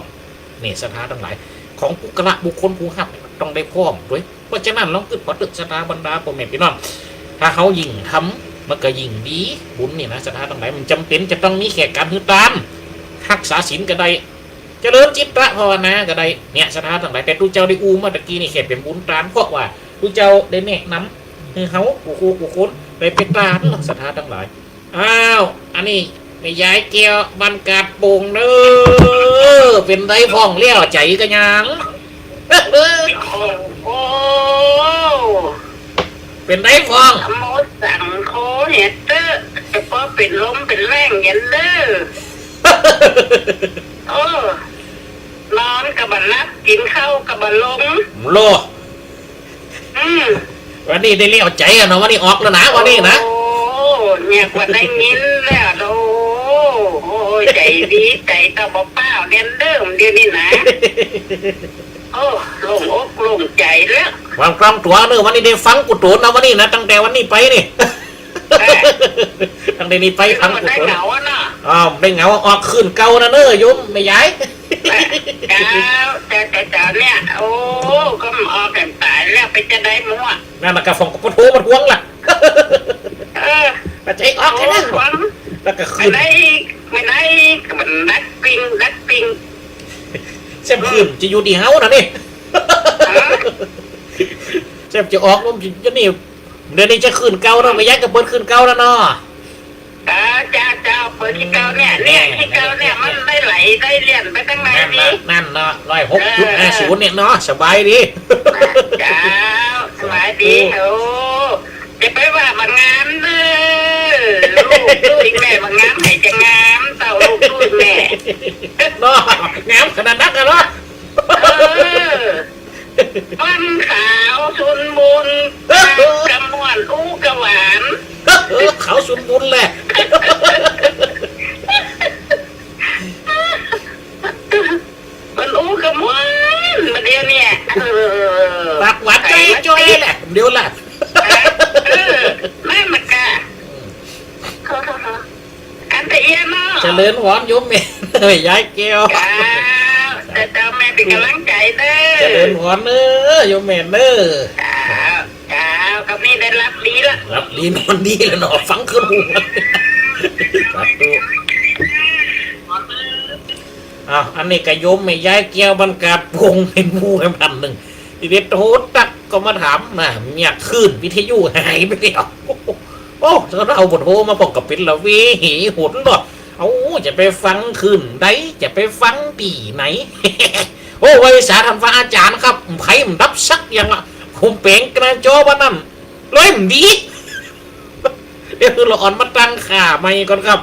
นี่ ศรัทธาตังหลาย ของปุคคละบุคคลผู้ฮับต้องได้พร้อมตวย เพราะฉะนั้นลองกึ๊ดผ่อเต๊อะ ศรัทธาบรรดาป้อแม่ปี้น้อง ถ้าเฮายิ่งทำมันก็ยิ่งดี บุญนี่นะ ศรัทธาตังหลาย มันจ๋ำเป๋นจะต้องมีแค่ก๋านหื้อตาน ฮักษาศีลก็ได้ เจริญจิตตภาวนาก็ได้ เนี่ย ศรัทธาตังหลาย แต่ตุ๊เจ้าได้อู้มาตะกี้นี่แค่เป๋นบุญตาน เพราะว่าตุ๊เจ้าได้แนะนำหื้อเฮากู้คู่กู้คนได้ไปตานเนาะ ศรัทธาตังหลาย อ้าว อันนี้แม่ยายแก้วบ้านกาดโป่งเน้อ เป๋นใดพ่อง แล้วใจ๋กะยัง โอ้โห เป๋นใดพ่อง นะโมสังโฆเนี่ยเต๊อะ จะป้อเป๋นลมเป๋นแล้งอย่างเน้อ เออ นอนก็บ่หลับ กิ๋นข้าวก็บ่ลง โล อืม วันนี้ได้แล้วใจ๋อะเนาะ วันนี้ออกแล้วนะ วันนี้นะ โอ้ เนี่ยกว่าได้ยินแล้ว โอ้ โอ้ย ใจ๋ดี ใจ๋ตาบ่เปล่าเด่นเดิมเดี๋ยวนี้นะ โอ้ โล่งอกโล่งใจ๋แล้ว วางกลางตั๋วเนอะ วันนี้ได้ฟังกู้โตนนะ วันนี้นะ ตั้งแต่วันนี้ไปนี่ เออ ตั้งแต่นี้ไปฟังกู้โตน ได้เหงาอะเนาะ อ้าว ได้เหงา ออกคืนเก่านะเนอะ โยมแม่ยาย เจ้า เจ้า เจ้า เจ้าเนี่ย โอ้ ก็มันออกกันต๋ายแล้ว เป๋นจะใดมั่ว นั่นน่ะ กะฟ้องก็บ่โทรมาทวงล่ะ เออ กะจะให้ออกแค่นั้น โอ้ ฟัง แล้วกะคืน ไม่ได้ ไม่ได้ มันดัดปิ้ง ดัดปิ้ง แซมคืนจะอยู่ตี้เฮาน่ะนี่ ฮะ แซมจะออกลมจะนี่ เดี๋ยวนี้จะคืนเก่าเนาะ แม่ยายก็เปิดคืนเก่าแล้วเนาะ เออ เจ้า เจ้า เปิดคืนเก่าเนี่ย เนี่ย คืนเก่าเนี่ย มันได้ไหล ได้เลื่อนไปตังไหน นั่น นี่ น่ะ นั่นเนาะ ร้อยหกจุดห้าศูนย์ เนี่ยเนาะ สบายดี เจ้า สบายดี โอ้ จะไปว่าบังงานเด้อ ลูก ลูกแม่บ่งาม ใผจะงามเต้าลูกแม่ เนาะ งามขนาดนั้นกันเนาะ เออ ฟันขาวสุนบุญ ตากะม่วน อู้กะหวาน ขาวสุนบุญแหละ มันอู้กะม่วนมาเดี๋ยวเนี่ย เออ ปากหวานจ้อยๆแหละ เดี๋ยวล่ะ เออ นั่นน่ะกะ กันตะเอียเนาะ เจริญพรโยมแม่ ยายแก้ว เจ้า เจ้า เจ้า แม่เป๋นก๋ำลังใจ๋เน้อ เจริญพรเน้อ โยมแม่เน้อ เจ้า เจ้า ก็มีได้หลับดีละ หลับดีนอนดีแล้วเนาะ ฟังขึ้นหู สาธุ อ้าว อันนี้ก็โยมแม่ยายแก้วบ้านกาดโป่ง เป๋นผู้แม่บ้านนึ่ง ตี้ได้โทรตั๊กก็มาถามนะ เมียคลื่นวิทยุหายไปแล้ว โอ้ ถ้าเฮาบ่โทรมาป้องก็เป๋นละเวเหหนเนาะ เอ้า จะไปฟังคลื่นใด จะไปฟังตี้ไหน โอ้ ไหว้สาต้านพระอาจ๋ารย์ครับ ไฟมันดับสักอย่างละ ผมแป๋งหน้าจอบ่านั้น เลยมันดี เดี๋ยวหื้อละอ่อนมาตั้งค่าใหม่ก่อนครับ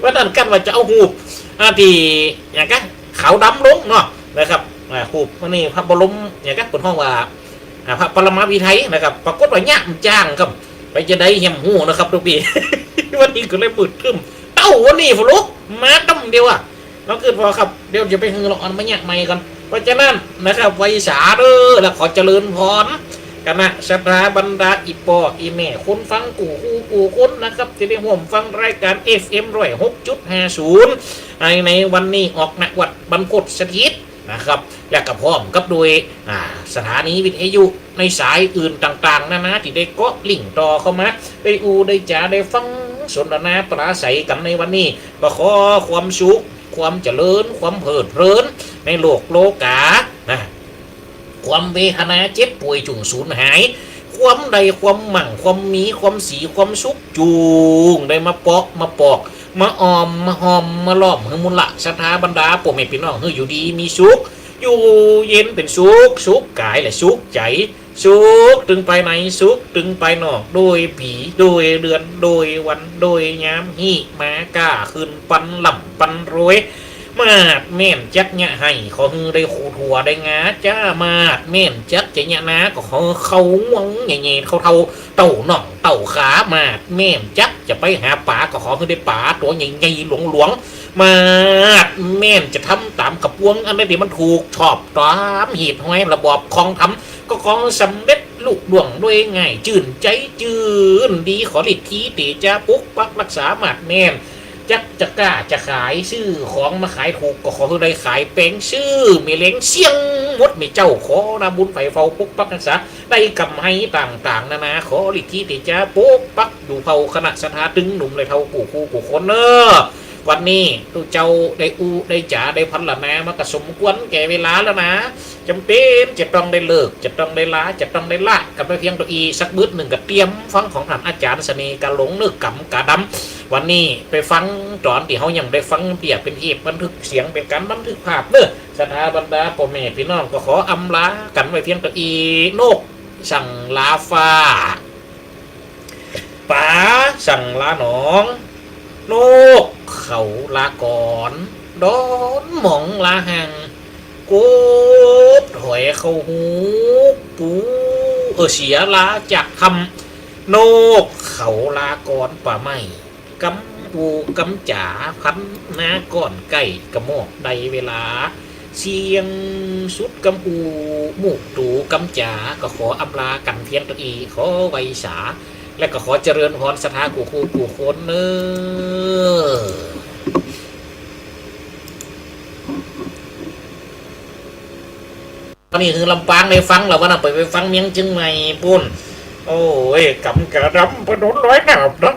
บ่านั้นกั๋นว่าจะเอาฮูป อ่า ตี้ หยังกะ ขาวดำลงเนาะ นะครับ อ่า ฮูปอันนี้พระบรม หยังกะ เปิ้นฮ้องว่า อ่า พระปรมาภิไธยนะครับ ปรากฏว่าเยียะมันจ๋างครับ ไปจะใดแหมฮู้นะครับ ตุ๊กปี้ วันนี้ก็เลยมืดครึ้ม เต้าวันนี้ฝนลุก มาต้ำเดียวอะ น้องกึ๊ดว่าครับ เดี๋ยวจะไปหื้อละอ่อนมาเยียะใหม่ก่อน เพราะฉะนั้นนะครับ ไหว้สาเน้อ และขอเจริญพร คณะศรัทธาบรรดาอี่ป้ออี่แม่ คนฟังกู้คู่กู้คนนะครับ ตี้ได้ฮ่วมฟังรายก๋าน เอฟเอ็ม ร้อยหกจุดห้าศูนย์ ใน ในวันนี้ออกณวัดบรรพตสถิตนะครับ และก็พร้อมกับโดย อ่า สถานีวิทยุในสายอื่นต่างๆ นานา ตี้ได้เกาะลิงก์ต่อเข้ามา ได้อู้ได้จ๋า ได้ฟังสนทนาปราศรัยกั๋นในวันนี้ ก็ขอความสุข ความเจริญ ความเพลิดเพลินในโลกโลก๋านะ ความเวทนาเจ็บป่วยจุ่งสูญหาย ความได้ความมั่ง ความมี ความสี ความสุขจุ่งได้มาเปาะมาปอก มาอ้อม มาห้อม มาล้อม หื้อมูลศรัทธาบรรดาป้อแม่ปี้น้อง หื้ออยู่ดีมีสุข อยู่เย็นเป๋นสุข สุขก๋ายและสุขใจ๋ สุขตึงภายใน สุขตึงภายนอก โดยผี โดยเดือน โดยวัน โดยยาม ฮี้มาก้าขึ้นปันร่ำปันรวย มาดแม่นจักเยียะไฮ่ ขอหื้อได้คู่ถ้วยได้งา จ้า มาดแม่นจักจะเยียะนา ก็ขอหื้อเข้าหวงแหย่ๆ เข้าเต้า เต้าน่องเต้าขา มาดแม่นจักจะไปหาป๋า ก็ขอหื้อได้ป๋าตั๋วใหญ่ๆ หลวงๆ มาดแม่นจะทำต๋ามกระปวง อันใดตี้มันถูกชอบต๋ามเหตุห้อยระบอบคองธรรม ก็ขอสำเร็จลุล่วงโดยง่าย จื้นใจ๋จื้นดี ขอฤทธิเตจาปกปักรักษา มาดแม่นจักจะก้าจะขาย ซื้อของมาขายถูก ก็ขอหื้อได้ขายแปง ซื้อแม่เหล็งเสี้ยงหมดแม่เจ้า ขอนาบุญใฝ่เฝ้าปกปักรักษา ได้กำไรต่างๆ นานา ขอฤทธิเตจาปกปักอยู่เผ่าคณะศรัทธาตึงหนุ่มและเฒ่ากู้คู่กู้คนเน้อ วันนี้ตุ๊เจ้าได้อู้ได้จ๋าได้พรรณนามากะสมควรแก่เวลาแล้วนะ จ๋ำเป๋นจะต้องได้เลิก จะต้องได้ลา จะต้องได้ละกั๋นไปเพียงเต้าอี้ สักบึดนึ่งก็เตรียมฟังของต้านอาจ๋ารย์เสน่ห์กาหลงเน้อ ก๋ำกาดำ วันนี้ไปฟังต๋อนตี้เฮายังได้ฟังเปียเป๋นเทปบันทึกเสียง เป๋นก๋านบันทึกภาพเน้อ ศรัทธาบรรดาป้อแม่ปี้น้อง ก็ขออำลากั๋นไว้เพียงเต้าอี้ นกสั่งลาฟ้า ป๋าสั่งลาหนอง นกเขาลาก๋อน ดอนหมองลาห่าง กบถอยเข้าฮูปู เออ เสียลาจากถ้ำ นกเขาลาก๋อนป่าไม้ กำอู้กำจ๋าพันนาก่อนใก้กะหมอกได้เวลา เสี้ยงสุดกำอู้มู่ตู่กำจ๋า ก็ขออำลากั๋นเพียงเต้าอี้ ขอไหว้สา และก็ขอเจริญพรศรัทธากู้คู่กู้คนเน้อ อันนี้คือลำปางได้ฟังแล้ว วันนั้นไป ไปฟังเมียงเจียงใหม่ปู้น โอ้ย ก๋ำกาดำ ถนนลอยน้ำนะ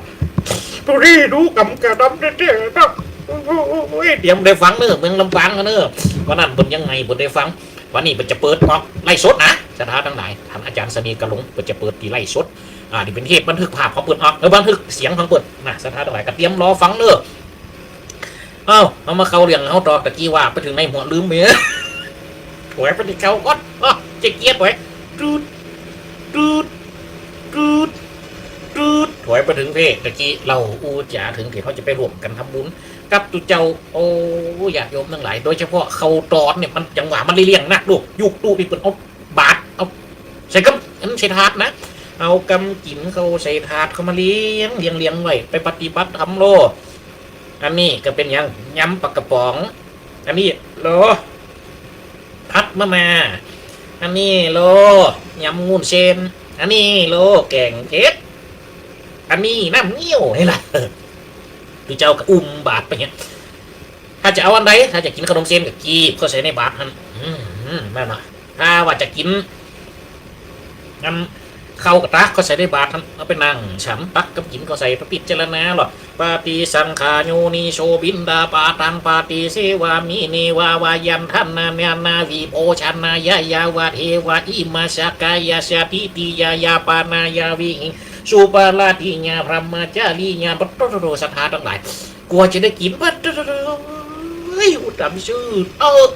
ดูดิ ดูก๋ำกาดำแต๊ๆ นะ โอ้ย เตรียมได้ฟังเน้อ เมืองลำปางเน้อ วันนั้นเปิ้นยังไงเปิ้นได้ฟัง วันนี้เปิ้นจะเปิดออกไลฟ์สดนะ ศรัทธาตังหลาย ต้านอาจ๋ารย์เสน่ห์กาหลง เปิ้นจะเปิดตี้ไลฟ์สด อ่า ตี้เป๋นเทปบันทึกภาพของเปิ้นออก เออ บันทึกเสียงของเปิ้นนะ ศรัทธาตังหลายก็เตรียมรอฟังเน้อ เอ้า เฮามาเข้าเรื่องเฮาต่อ ตะกี้ว่าไปเถิงไหนหัวลืมไป ถอยไปตี้เก่าก่อน อ้อ เจ๊เกียร์ถอย ตูด ตูด ตูด ตูด ถ ปอยไปเถิงเพ ตะกี้เล่าอู้จ๋าเถิงตี้เฮาจะไปร่วมกั๋นทำบุญกับตุ๊เจ้า โอ้ ญาติโยมตังหลาย โดยเฉพาะข้าวตอนเนี่ย มันจังหวะมันเลี่ยงนักลูก ยุคตู้นี่เปิ้นเอาบาตร เอาใส่กำ อันใส่ถาดนะ เอากำกิ๋นเข้าใส่ถาดเข้ามาเรียง เรียง เรียงไว้ ไปปฏิบัติธรรมโลด อันนี้ก็เป๋นหยัง ยำปลากระป๋อง อันนี้โล ผัดมะม่า อันนี้โล ยำวุ้นเส้น อันนี้โล แก๋งเผ็ด อันนี้น้ำเงี้ยว หันล่ะ ตุ๊เจ้าก็อุ้มบาตรไปเนี่ย ถ้าจะเอาอันใด ถ้าจะกิ๋นขนมเส้นก็กีบเข้าใส่ในบาตรหั้น อืม นั่นน่ะ ถ้าว่าจะกิ๋น อันข้าวก็ตักเข้าใส่ในบาตรหั้น เอาไปนั่งฉัน ตักกำกิ๋นเข้าใส่ ไปพิจารณาโลด ปฏิสังขายโยนิโส ปิณฑาปาตัง ปฏิเสวามิ เนวะวายันทะนะ นานาวิโภชนายะ ยาวะเทวะ อิมัสสะกายะสะ ทิฏฐิยายาปานายา วิหิงสุปะระติยา พรหมจาริยา ปะโตโตโต ศรัทธาตังหลาย กว่าจะได้กิ๋น ปะโตโตโต เฮ้ย อุตตมะชื่น เออ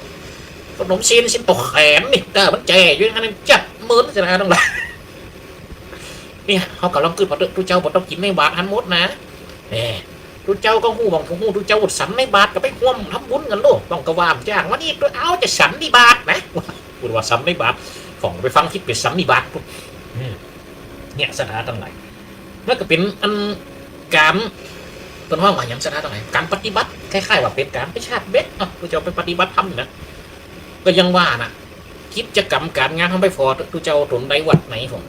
ขนมเส้น เส้นเต้าแขนนี่ ถ้ามันแจ๋อยู่อย่างนั้น จัดเมิน ศรัทธาตังหลาย เนี่ย เฮาก็ลองกึ๊ดผ่อเต๊อะ ตุ๊เจ้าบ่ต้องกิ๋นในบาตรหั้นหมดนะ แหม ตุ๊เจ้าก็ฮู้ บ่ฮู้ ตุ๊เจ้าอดสันในบาตรก็ไปฮ่วมทำบุญกั๋นโลด บ่ต้องกะว่าจ้าง วันนี้ตุ๊เอาจะสันนิบาตนะ พูดว่าสันนิบาต ฝ่องไปฟังผิด เป๋นสันนิบาต อืม เนี่ย ศรัทธาตังหลาย มันก็เป๋นอันก๋าน เปิ้นฮ้องว่าหยัง ศรัทธาตังหลาย ก๋านปฏิบัติ คล้ายๆ ว่าเป๋นก๋านไปชาร์จแบตเนาะ ตุ๊เจ้าไปปฏิบัติธรรมนี่นะ ก็ยังว่าน่ะ กิจกรรมก๋านงานเฮาไปผ่อเต๊อะ ตุ๊เจ้าตนใดวัดไหนพ่อง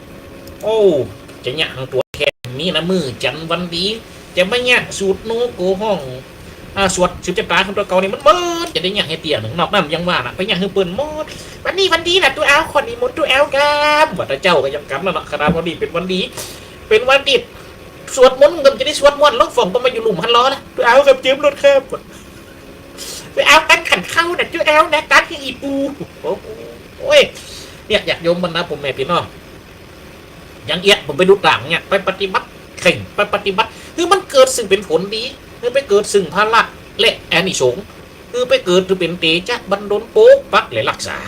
โอ้ จะเยียะหังตั๋วแค่นี้นะ มื้อจันทร์วันดี จะมาเยียะสูตรโนโกฮ้อง อ่า สวดสืบจะต๋ายของตั๋วเก่านี่ มันเมิน จะได้เยียะหื้อเตี้ยหนึ่ง นอกนั้นยังว่าน่ะ ไปเยียะหื้อเปิ้นหมด วันนี้วันดีนะ ตุ๊เอา ขอนิมนต์ตุ๊เอากำ ว่าแต่เจ้าก็ยังกำนั่นน่ะ ขนาดวันนี้เป๋นวันดี เป๋นวันดี สวดมนต์ก็จะได้สวดม่วน ลองฝ่องก็มาอยู่ลุ่มหั้นลอนะ ตุ๊เอากำ เจิมรถครับ ไปเอาตังขันเข้าน่ะ ตุ๊เอานะ ตังค์อีปู่ โอ้ย เนี่ย ญาติโยมบรรดาพ่อแม่พี่น้อง อย่างเอี้ย ผมไปดูต่างเนี่ย ไปปฏิบัติ เข่งไปปฏิบัติ หื้อมันเกิดซึ่งเป๋นผลดี หื้อไปเกิดซึ่งผละและอานิสงส์ หื้อไปเกิดหื้อเป๋นเตจะบันดลปกปักและฮักษา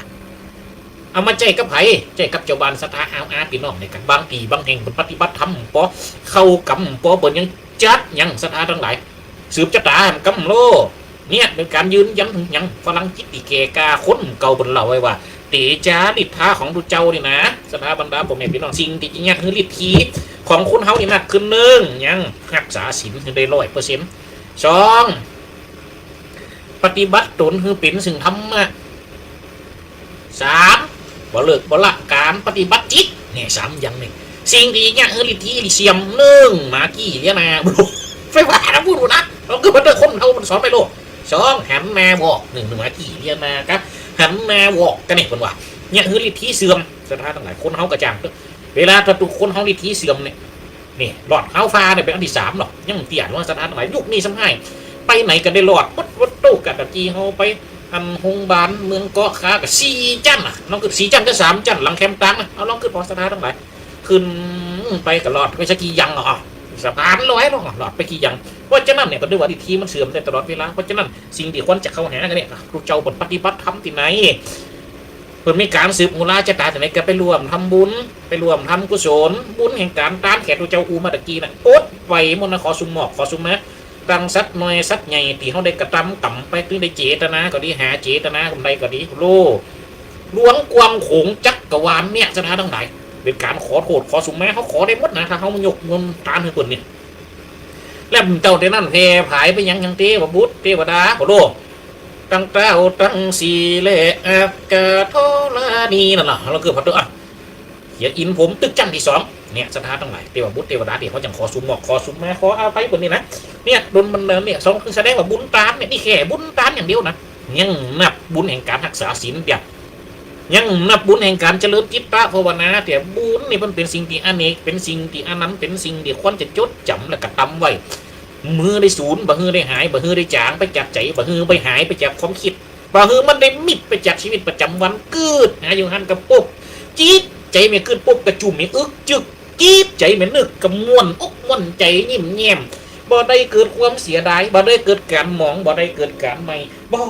เอามาใจ๊กับใผ ใจ๊กับจาวบ้านศรัทธา เอาอาพี่น้องเนี่ยกั๋น บางตี้บางแห่งเปิ้นปฏิบัติธรรม ปอเข้ากำ ปอเปิ้นยังจัดหยัง ศรัทธาตังหลาย สืบจะต๋ายกำโลด เนี่ยเป๋นก๋านยืนยันเถิงหยัง พลังจิตตี้แก่กล้า คนเก่าเปิ้นเล่าไว้ว่า เตจะฤทธาของตุ๊เจ้านี่นะ ศรัทธาบรรดาพ่อแม่พี่น้อง สิ่งตี้จะเยียะหื้อฤทธีของคนเฮานี่มากขึ้น นึ่ง ยังฮักษาศีลหื้อได้ร้อยเปอร์เซ็นต์ สอง ปฏิบัติตนหื้อเป๋นซึ่งธรรมะ สาม บ่เลิกบ่ละก๋านปฏิบัติจิต เนี่ย สามอย่างนี่ สิ่งตี้เยียะหื้อฤทธีเสื่อม นึ่ง หมากี้เลียหน้า ไปว่านะ พูดนะ เอาคือมันเรื่องคนเฮามันสอนไปโลด สอง หันหน้าวอก นึ่ง หนึ่ง หมากี้เลียหน้า กับหันหน้าวอกกั๋นเนี่ย เปิ้นว่า เยียะหื้อฤทธีเสื่อม ศรัทธาตังหลาย คนเฮาก็จ้างเต๊อะ เวลาถ้าตุ๊คนเฮาฤทธีเสื่อมเนี่ย นี่ รอดฮาวฟ้าเนี่ยเป๋นอันตี้สามเนาะ ยังเตี้ยว่าศรัทธาตังหลาย ยุคนี้ซ้ำฮ้าย ไปไหนก็ได้รอด วัด วัดตู้กะตะกี้เฮาไป อันโฮงบาลเมืองเกาะคาก็สี่จั๊นน่ะ ลองกึ๊ด สี่จั๊นกับสามจั๊น หลังแคมตางน่ะ เอาลองกึ๊ดผ่อศรัทธาตังหลาย ขึ้นไปก็รอด ไปสักกี่ยังเหรอ สะพานลอยลงรอดไปกี่ยัง เพราะฉะนั้นเนี่ย ก็ด้วยว่าฤทธีมันเสื่อมได้ตลอดเวลา เพราะฉะนั้นสิ่งตี้ควรจะเข้าหากั๋นเนี่ย ตุ๊เจ้าเปิ้นปฏิบัติธรรมตี้ไหน เปิ้นมีก๋านสืบฮูราจะต๋ายตี้ไหนก็ไปร่วมทำบุญ ไปร่วมทำกุศล บุญแห่งก๋านตานแขกตุ๊เจ้าอู้มาตะกี้น่ะ อดไปหมดนะ ขอสุมหมอก ขอสุมมา ตังสัตว์น้อยสัตว์ใหญ่ตี้เฮาได้กระทำกรรมไป ตี้ได้เจตนาก็ดี หาเจตนาอันใดก็ดี โลกหลวงกว้างโขงจักรวาลเนี่ย ศรัทธาตังหลาย เป๋นก๋านขอโต้ษขอสุมมา เฮาขอได้หมดนะ ถ้าเฮามายกมนต์ตานหื้อเปิ้นนี่ แล้วเต้าแต่นั้นแผ่ผายไปยัง ยังเตวบุตรเตวดา โอ้โล ตังเต้าตังสีและอักขธรณีนั่นน่ะ ลองกึ๊ดผ่อเต๊อะ อ่ะ เขียนอินผมตึกจั๊นตี้สอง เนี่ย ศรัทธาตังหลาย เตวบุตรเตวดาตี้เฮาจั่งขอสุมหมอก ขอสุมมา ขออภัยเปิ้นนี่นะ เนี่ย ดลบันดาลเนี่ย สอง คือแสดงว่าบุญตานเนี่ย นี่แค่บุญตานอย่างเดียวนะ ยังนับบุญแห่งก๋านฮักษาศีลเตี้ย ยังนับบุญแห่งก๋านเจริญจิตตภาวนาเตี้ย บุญนี่มันเป๋นสิ่งตี้อเนก เป๋นสิ่งตี้อนันต์ เป๋นสิ่งตี้ควรจะจดจ๋ำและกระทำไว้ บ่หื้อได้สูญ บ่หื้อได้หาย บ่หื้อได้จ๋างไปจากใจ๋ บ่หื้อได้หายไปจากความกึ๊ด บ่หื้อมันได้มิดไปจากชีวิตประจ๋ำวัน กึ๊ดหาอยู่หั้นก็ปุ๊บ จิตใจ๋แม่นกึ๊ดปุ๊บ กระจุ่มแม่นอึกจึก จิตใจ๋แม่นนึกก็ม่วนอกม่วนใจ๋ ยิ้มแย้ม บ่ได้เกิดความเสียดาย บ่ได้เกิดก๋านหมอง บ่ได้เกิดก๋านไหม้ บ่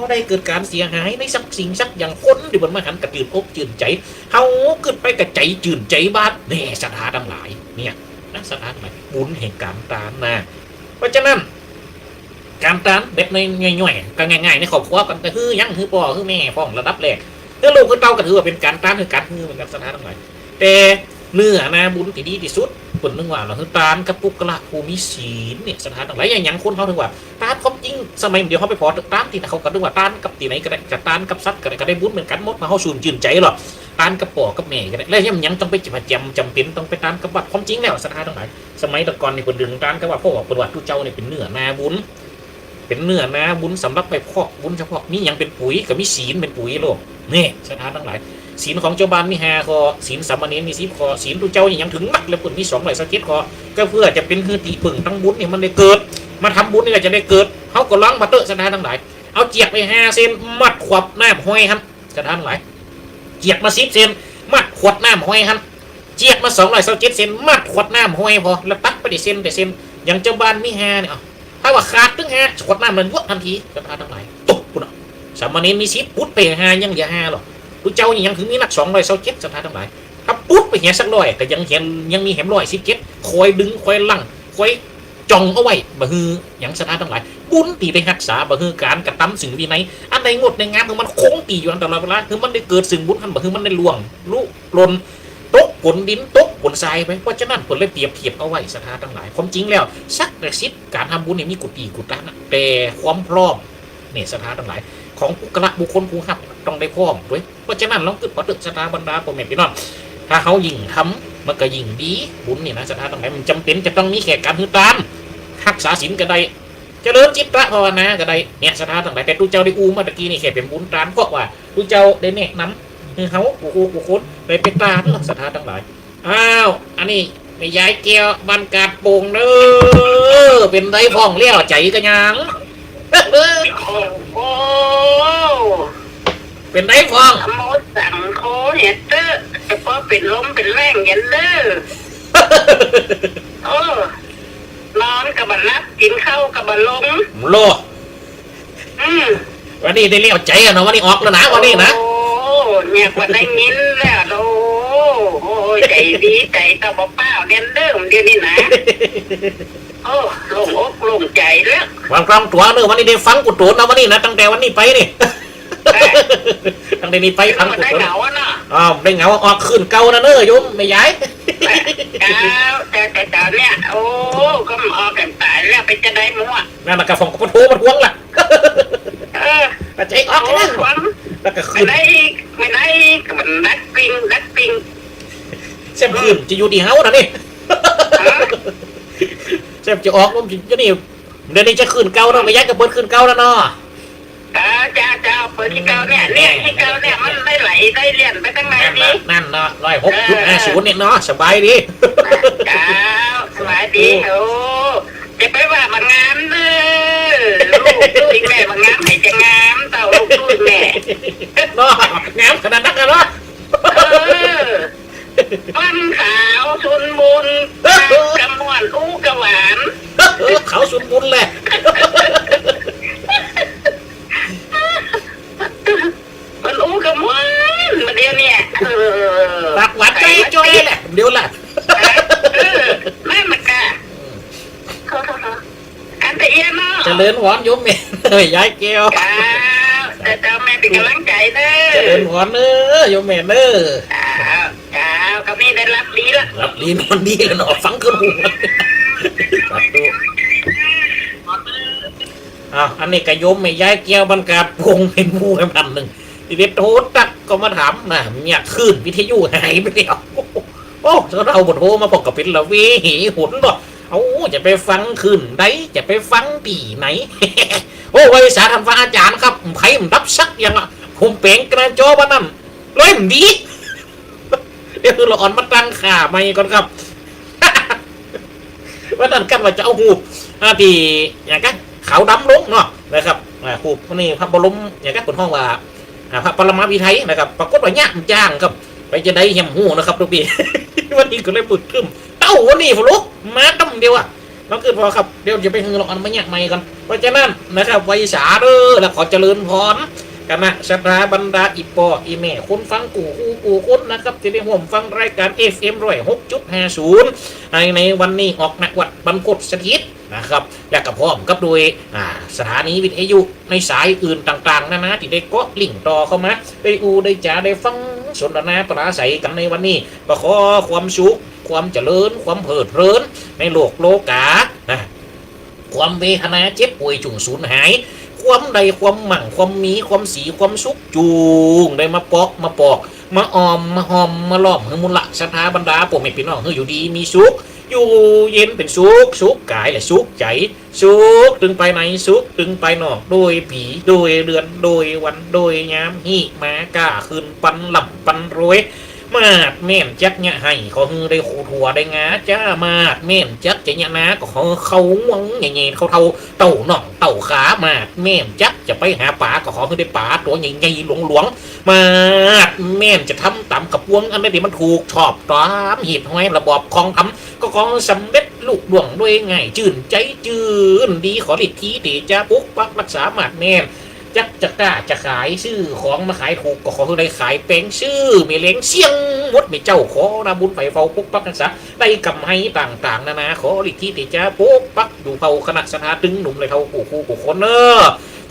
ได้เกิดก๋านเสียหายในสักสิ่งสักอย่าง คนตี้เปิ้นมาหันก็จื้นอกจื้นใจ๋ เฮากึ๊ดไปก็ใจ๋จื้นใจ๋บาน แน่ ศรัทธาตังหลาย เนี่ย นะ ศรัทธาตังหลาย บุญแห่งก๋านตานนะ เพราะฉะนั้น ก๋านตานแบบในย่อยๆ ก็ง่ายๆ ในครอบครัวกั๋น ก็หื้อหยัง หื้อป้อ หื้อแม่พ่องระดับแรก หื้อลูกหื้อเต้าก็ถือว่าเป๋นก๋านตาน คือก๋านหื้อเหมือนกั๋น ศรัทธาตังหลาย แต่เนื้อนาบุญตี้ดีตี้สุด เปิ้นนึ่งว่า หื้อตานกับปุคคละผู้มีศีลเนี่ย ศรัทธาตังหลาย อย่าง อย่างคนเฮาถึงว่า ต๋ามความจริง สมัยเดี๋ยวเฮาไปผ่อต๋ามตี้ไหนเขาก็นึกว่าตานกับตี้ไหนก็ได้ จะตานกับสัตว์ก็ได้ ก็ได้บุญเหมือนกั๋นหมด มาเฮาชื่น ชื่นใจ๋หรอก ตานกับป้อกับแม่ก็ได้ แล้วยัง ยังต้องไปประจ๋ำ จ๋ำเป๋นต้องไปตานกับวัด ความจริงแล้ว ศรัทธาตังหลาย สมัยแต่ก่อนนี่เปิ้นเถิงตานกับวัด เพราะว่าเปิ้นว่าตุ๊เจ้านี่เป๋นเนื้อนาบุญ เป๋นเนื้อนาบุญสำหรับไปพอกบุญเฉพาะ มีหยังเป๋นปุ๋ย ก็มีศีลเป๋นปุ๋ยโลก นี่ ศรัทธาตังหลาย ศีลของจาวบ้านมีห้าข้อ ศีลสามเณรมีสิบข้อ ศีลตุ๊เจ้านี่ยังเถิงนัก แล้วเปิ้นมีสองร้อยซาวเจ็ดข้อ ก็เพื่อจะเป๋นหื้อตี้เปิงตังบุญนี่มันได้เกิด มาทำบุญนี่ก็จะได้เกิด เฮาก็ลองมาเต๊อะ ศรัทธาตังหลาย เอาเจียกไปห้าเส้น มัดขวดน้ำห้อยหั้น ศรัทธาตังหลาย เจียกมาสิบเส้น มัดขวดน้ำห้อยหั้น เจียกมาสองร้อยซาวเจ็ดเส้น มัดขวดน้ำห้อยผ่อ แล้วตัดไปตี้เส้นตี้เส้น อย่างจาวบ้านมีห้านี่ เอ้า ถ้าว่าขาดตึงห้า ขวดน้ำมันหมดตันที ศรัทธาตังหลาย ตุ๊บ พุ้นน่ะ สามเณรมีสิบ ปุดไปห้า ยังเหลือห้าหรอก ตุ๊เจ้านี่ยังเถิงมีนักสองร้อยซาวเจ็ด ศรัทธาตังหลาย ถ้าปุดไปเหียสักร้อย ก็ยังเหีย ยังมีแหมร้อยสิบเจ็ด คอยดึง คอยลัง คอยจ่องเอาไว้ บ่หื้อหยัง ศรัทธาตังหลาย บุญตี้ไปฮักษา บ่หื้อก๋านกระตำซึ่งวินัย อันใดงดใดงาม หื้อมันคงตี้อยู่หั้นตลอดเวลา หื้อมันได้เกิดซึ่งบุญหั้น บ่หื้อมันได้ล่วงลุล่น ตกก้นดิน ตกก้นทรายไป เพราะฉะนั้นเปิ้นเลยเปรียบเทียบเอาไว้ ศรัทธาตังหลาย ความจริงแล้ว ศักดิ์สิทธิ์ก๋านทำบุญนี่มีกู้ตี้กู้ตังอะ แต่ความพร้อม นี่ ศรัทธาตังหลาย ของปุคคละบุคคลผู้ฮับต้องได้พร้อมตวย เพราะฉะนั้นลองกึ๊ดผ่อเต๊อะ ศรัทธาบรรดาป้อแม่ปี้น้อง ถ้าเฮายิ่งทำมันก็ยิ่งดี บุญนี่นะ ศรัทธาตังหลาย มันจ๋ำเป๋นจะต้องมีแค่ก๋านหื้อตาน ฮักษาศีลก็ได้ เจริญจิตตภาวนาก็ได้ เนี่ย ศรัทธาตังหลาย แต่ตุ๊เจ้าได้อู้มาตะกี้นี่แค่เป๋นบุญตาน เพราะว่าตุ๊เจ้าได้แนะนำหื้อเฮากู้ กู้ กู้คนได้ไปตานเนาะ ศรัทธาตังหลาย อ้าว อันนี้แม่ยายแก้วบ้านกาดโป่งเน้อ เป๋นใดพ่อง แล้วใจ๋กั๋นยัง โอ้โห เป๋นใดพ่อง สามโมสามโคเห็นเต๊อะ แต่พอเป๋นลมเป๋นแล้งเห็นเน้อ โอ้ นอนก็บ่หลับ กิ๋นข้าวก็บ่ลง โล อืม วันนี้ได้แล้วใจ๋อะเนาะ วันนี้ออกแล้วนะ วันนี้นะ โอ้ เนี่ย ก็ได้ยินแล้ว โอ้ โอ้ย ใจ๋ดี ใจ๋ตาบ่เป้าเด่นเด้อ เดี๋ยวนี้นะ โอ้ โล่งอกโล่งใจ๋แล้ว วางกลางตั๋วเน้อ วันนี้ได้ฟังกู้โต๋นนะ วันนี้นะ ตั้งแต่วันนี้ไปนี่ เออ ตั้งแต่นี้ไปฟังกู้โต๋น ได้เหงาอะเนาะ อ้าว ได้เหงา ออกคืนเก่านะเน้อ โยมแม่ยาย เจ้า เจ้า เจ้า เจ้าเนี่ย โอ้ ก็มันออกกั๋นต๋ายแล้ว เป๋นจะใดมั่ว นั่นน่ะ กะพ่องก็โทรมาทวงล่ะ เออ ก็ใจ๋ออก โอ้ นะ ฟัง แล้วก็คืน ไม่ได้อีก ไม่ได้อีก มันดักปิ้ง ดักปิ้ง แซมคืน อืม จะอยู่ตี้เฮานะนี่ ฮะ แซมจะออกลมจะนี่ เดี๋ยวนี้จะคืนเก่าเนาะ ก็ย้ายก็เปิดคืนเก่าแล้วเนาะ เออ เจ้า เจ้า เปิดคืนเก่าเนี่ย เนี่ย คืนเก่าเนี่ย มันได้ไหล ได้เลี่ยนไปตังไหน นั่น ดี น่ะ นั่นเนาะ ร้อยหกจุดห้าศูนย์ เนี่ยเนาะ สบายดี เจ้า สบายดี โอ้ โอ้ จะไปว่าบ่งามเน้อ ลูกตุ้ยแม่บ่งาม ไหนจะงามเต้าลูกตุ้ยแม่ เนาะ งามขนาดนั้นเนาะ เออ ฟันขาวชุนมุน ปากกะม่วน อู้กะหวาน ขาวชุนมุนแหละ มันอู้กะม่วนมาเดี๋ยวเนี่ย เออ ปากหวานจ้อยๆแหละ เดี๋ยวล่ะ เออ นั่นน่ะกะ อืม อันตะเอียเนาะ เจริญพรโยมแม่ ยายแก้ว เจ้า เจ้า เจ้า แม่เป๋นก๋ำลังใจ๋เน้อ เจริญพรเน้อ โยมแม่เน้อ เจ้า เจ้า ก็มีได้หลับดีละ หลับดีนอนดีแล้วเนาะ ฟังขึ้นหู สาธุ อ้าว อันนี้ก็โยมแม่ยายแก้วบ้านกาดโป่ง เป๋นหมู่กันพันนึ่ง ตี้เว็บโทรตัดก็มาถามนะ เมียคลื่นวิทยุหายไปแล้ว โอ้ เจ้าเฒ่าบ่โทรมา พ่องก็เป๋นละเวเหหนบ่ เอ้า จะไปฟังคลื่นใด จะไปฟังตี้ไหน โอ้ วาสาท่านพระอาจ๋ารย์ครับ ไผมันดับสักอย่างอะ ผมแป๋งหน้าจอบ่านั้น เลยมันดี เดี๋ยวหื้อละอ่อนมาตั้งค่าใหม่ก่อนครับ ว่านั้นกันว่าจะเอาฮูป อ่า ตี้ อย่างกั๋น ขาวดำลงเนาะ นะครับ อ่า ฮูปนี่พระบรม อย่างกั๋น เปิ้นฮ้องว่า อ่า พระปรมาภิไธยนะครับ ปรากฏว่าเยียะมันจ้างครับ ไปจะใดแหมฮู้นะครับ ตุ๊กปี้ วันนี้ก็เลยมืดครึ้ม เต้าวันนี้ฝนลุก มาตั้มเดียวอะ น้องกึ๊ดผ่อครับ เดี๋ยวจะไปหื้อละอ่อนมาเยียะใหม่ก่อน เพราะฉะนั้นนะครับ วาสาเน้อ แล้วขอเจริญพร คณะศรัทธาบรรดาอี่ป้ออี่แม่คนฟังกู้ฮู้กู้คนนะครับ ตี้ได้ฮ่วมฟังรายก๋าน เอฟเอ็ม ร้อยหกจุดห้าศูนย์ ใน ในวันนี้ออก ณ วัดบรรพตสถิตนะครับ และก็พร้อมกับโดย อ่า สถานีวิทยุในสายอื่นต่างๆ นานา ตี้ได้เกาะลิงก์ต่อเข้ามา ได้อู้ได้จ๋าได้ฟังสนทนาปราศรัยกั๋นในวันนี้ ก็ขอความสุข ความเจริญ ความเพลิดเพลินในโลกโลก๋านะ ความเวทนาเจ็บป่วยจุ่งสูญหาย ความได้ความมั่ง ความมี ความสี ความสุขจุ่งได้มาเปาะมาปอก มาอ้อม มาห้อม มาล้อม หื้อมูลศรัทธาบรรดาป้อแม่ปี้น้อง หื้ออยู่ดีมีสุข อยู่เย็นเป๋นสุข สุขก๋ายและสุขใจ๋ สุขตึงภายใน สุขตึงภายนอก โดยปี๋ โดยเดือน โดยวัน โดยยาม ฮีมาก้าคืน ปันร่ำปันรวย มาดแม่นจักเยียะไฮ่ ขอหื้อได้ถั่วได้งาจ้า มาดแม่นจักจะเยียะนา ก็ขอหื้อเข้าหวงเย่ๆ เข้าเต้า เต้าน่องเต้าขา มาดแม่นจักจะไปหาป๋า ก็ขอหื้อได้ป๋าตั๋วใหญ่ๆ หลวงๆ มาดแม่นจะทำต๋ามกระปวง อันใดตี้มันถูกชอบต๋ามฮีตห้อยระบอบคองธรรม ก็ขอสำเร็จลุล่วงโดยง่าย จื้นใจ๋จื้นดี ขอฤทธิเดชะปกปักรักษา มาดแม่นจักจะก้าจะขาย ซื้อของมาขายถูก ก็ขอหื้อได้ขายแปง ซื้อแม่แลงเสี้ยงหมดแม่เจ้า ขอนาบุญใฝ่เฝ้าปกปักรักษา ได้กำไรต่างๆ นานา ขอฤทธิเดชะปกปักอยู่เผ่าคณะศรัทธา ตึงหนุ่มและเฒ่ากู้คู่กู้คนเน่อ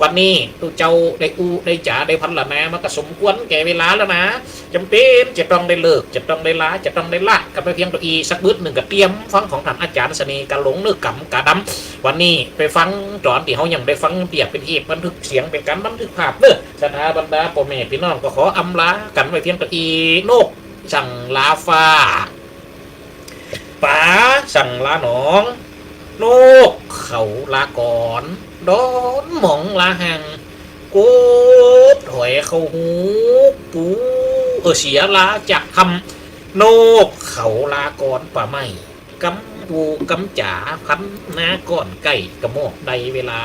วันนี้ตุ๊เจ้าได้อู้ได้จ๋าได้พรรณนามากะสมควรแก่เวลาแล้วนะ จ๋ำเป๋นจะต้องได้เลิก จะต้องได้ลา จะต้องได้ละกั๋นไปเพียงเต้าอี้ สักบึดนึ่งก็เตรียมฟังของต้านอาจ๋ารย์เสน่ห์กาหลง เนอะ ก๋ำกาดำ วันนี้ไปฟังต๋อนตี้เฮายังได้ฟังเปียกเป๋นเทปบันทึกเสียง เป๋นก๋านบันทึกภาพเนอะ ศรัทธาบรรดาป้อแม่ปี้น้อง ก็ขออำลากั๋นไว้เพียงเต้าอี้ นกสั่งลาฟ้า ป๋าสั่งลาหนอง นกเขาลาก่อน ดอนหมองลาห่าง กบถอยเข้าฮู ปู เออ เสียลาจากถ้ำ นกเขาลาก่อนป่าไม้ กำปูกำจ๋า พันนาก้อนใก้ กะมอกได้เวลา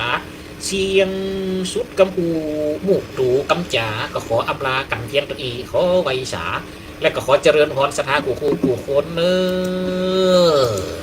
เสี้ยงสุดกำปู หมู่ตู่กำจ๋า ก็ขออำลากั๋นเพียงเต้าอี้ ขอไหว้สา และก็ขอเจริญพรศรัทธากู้คู่กู้คนเน่อ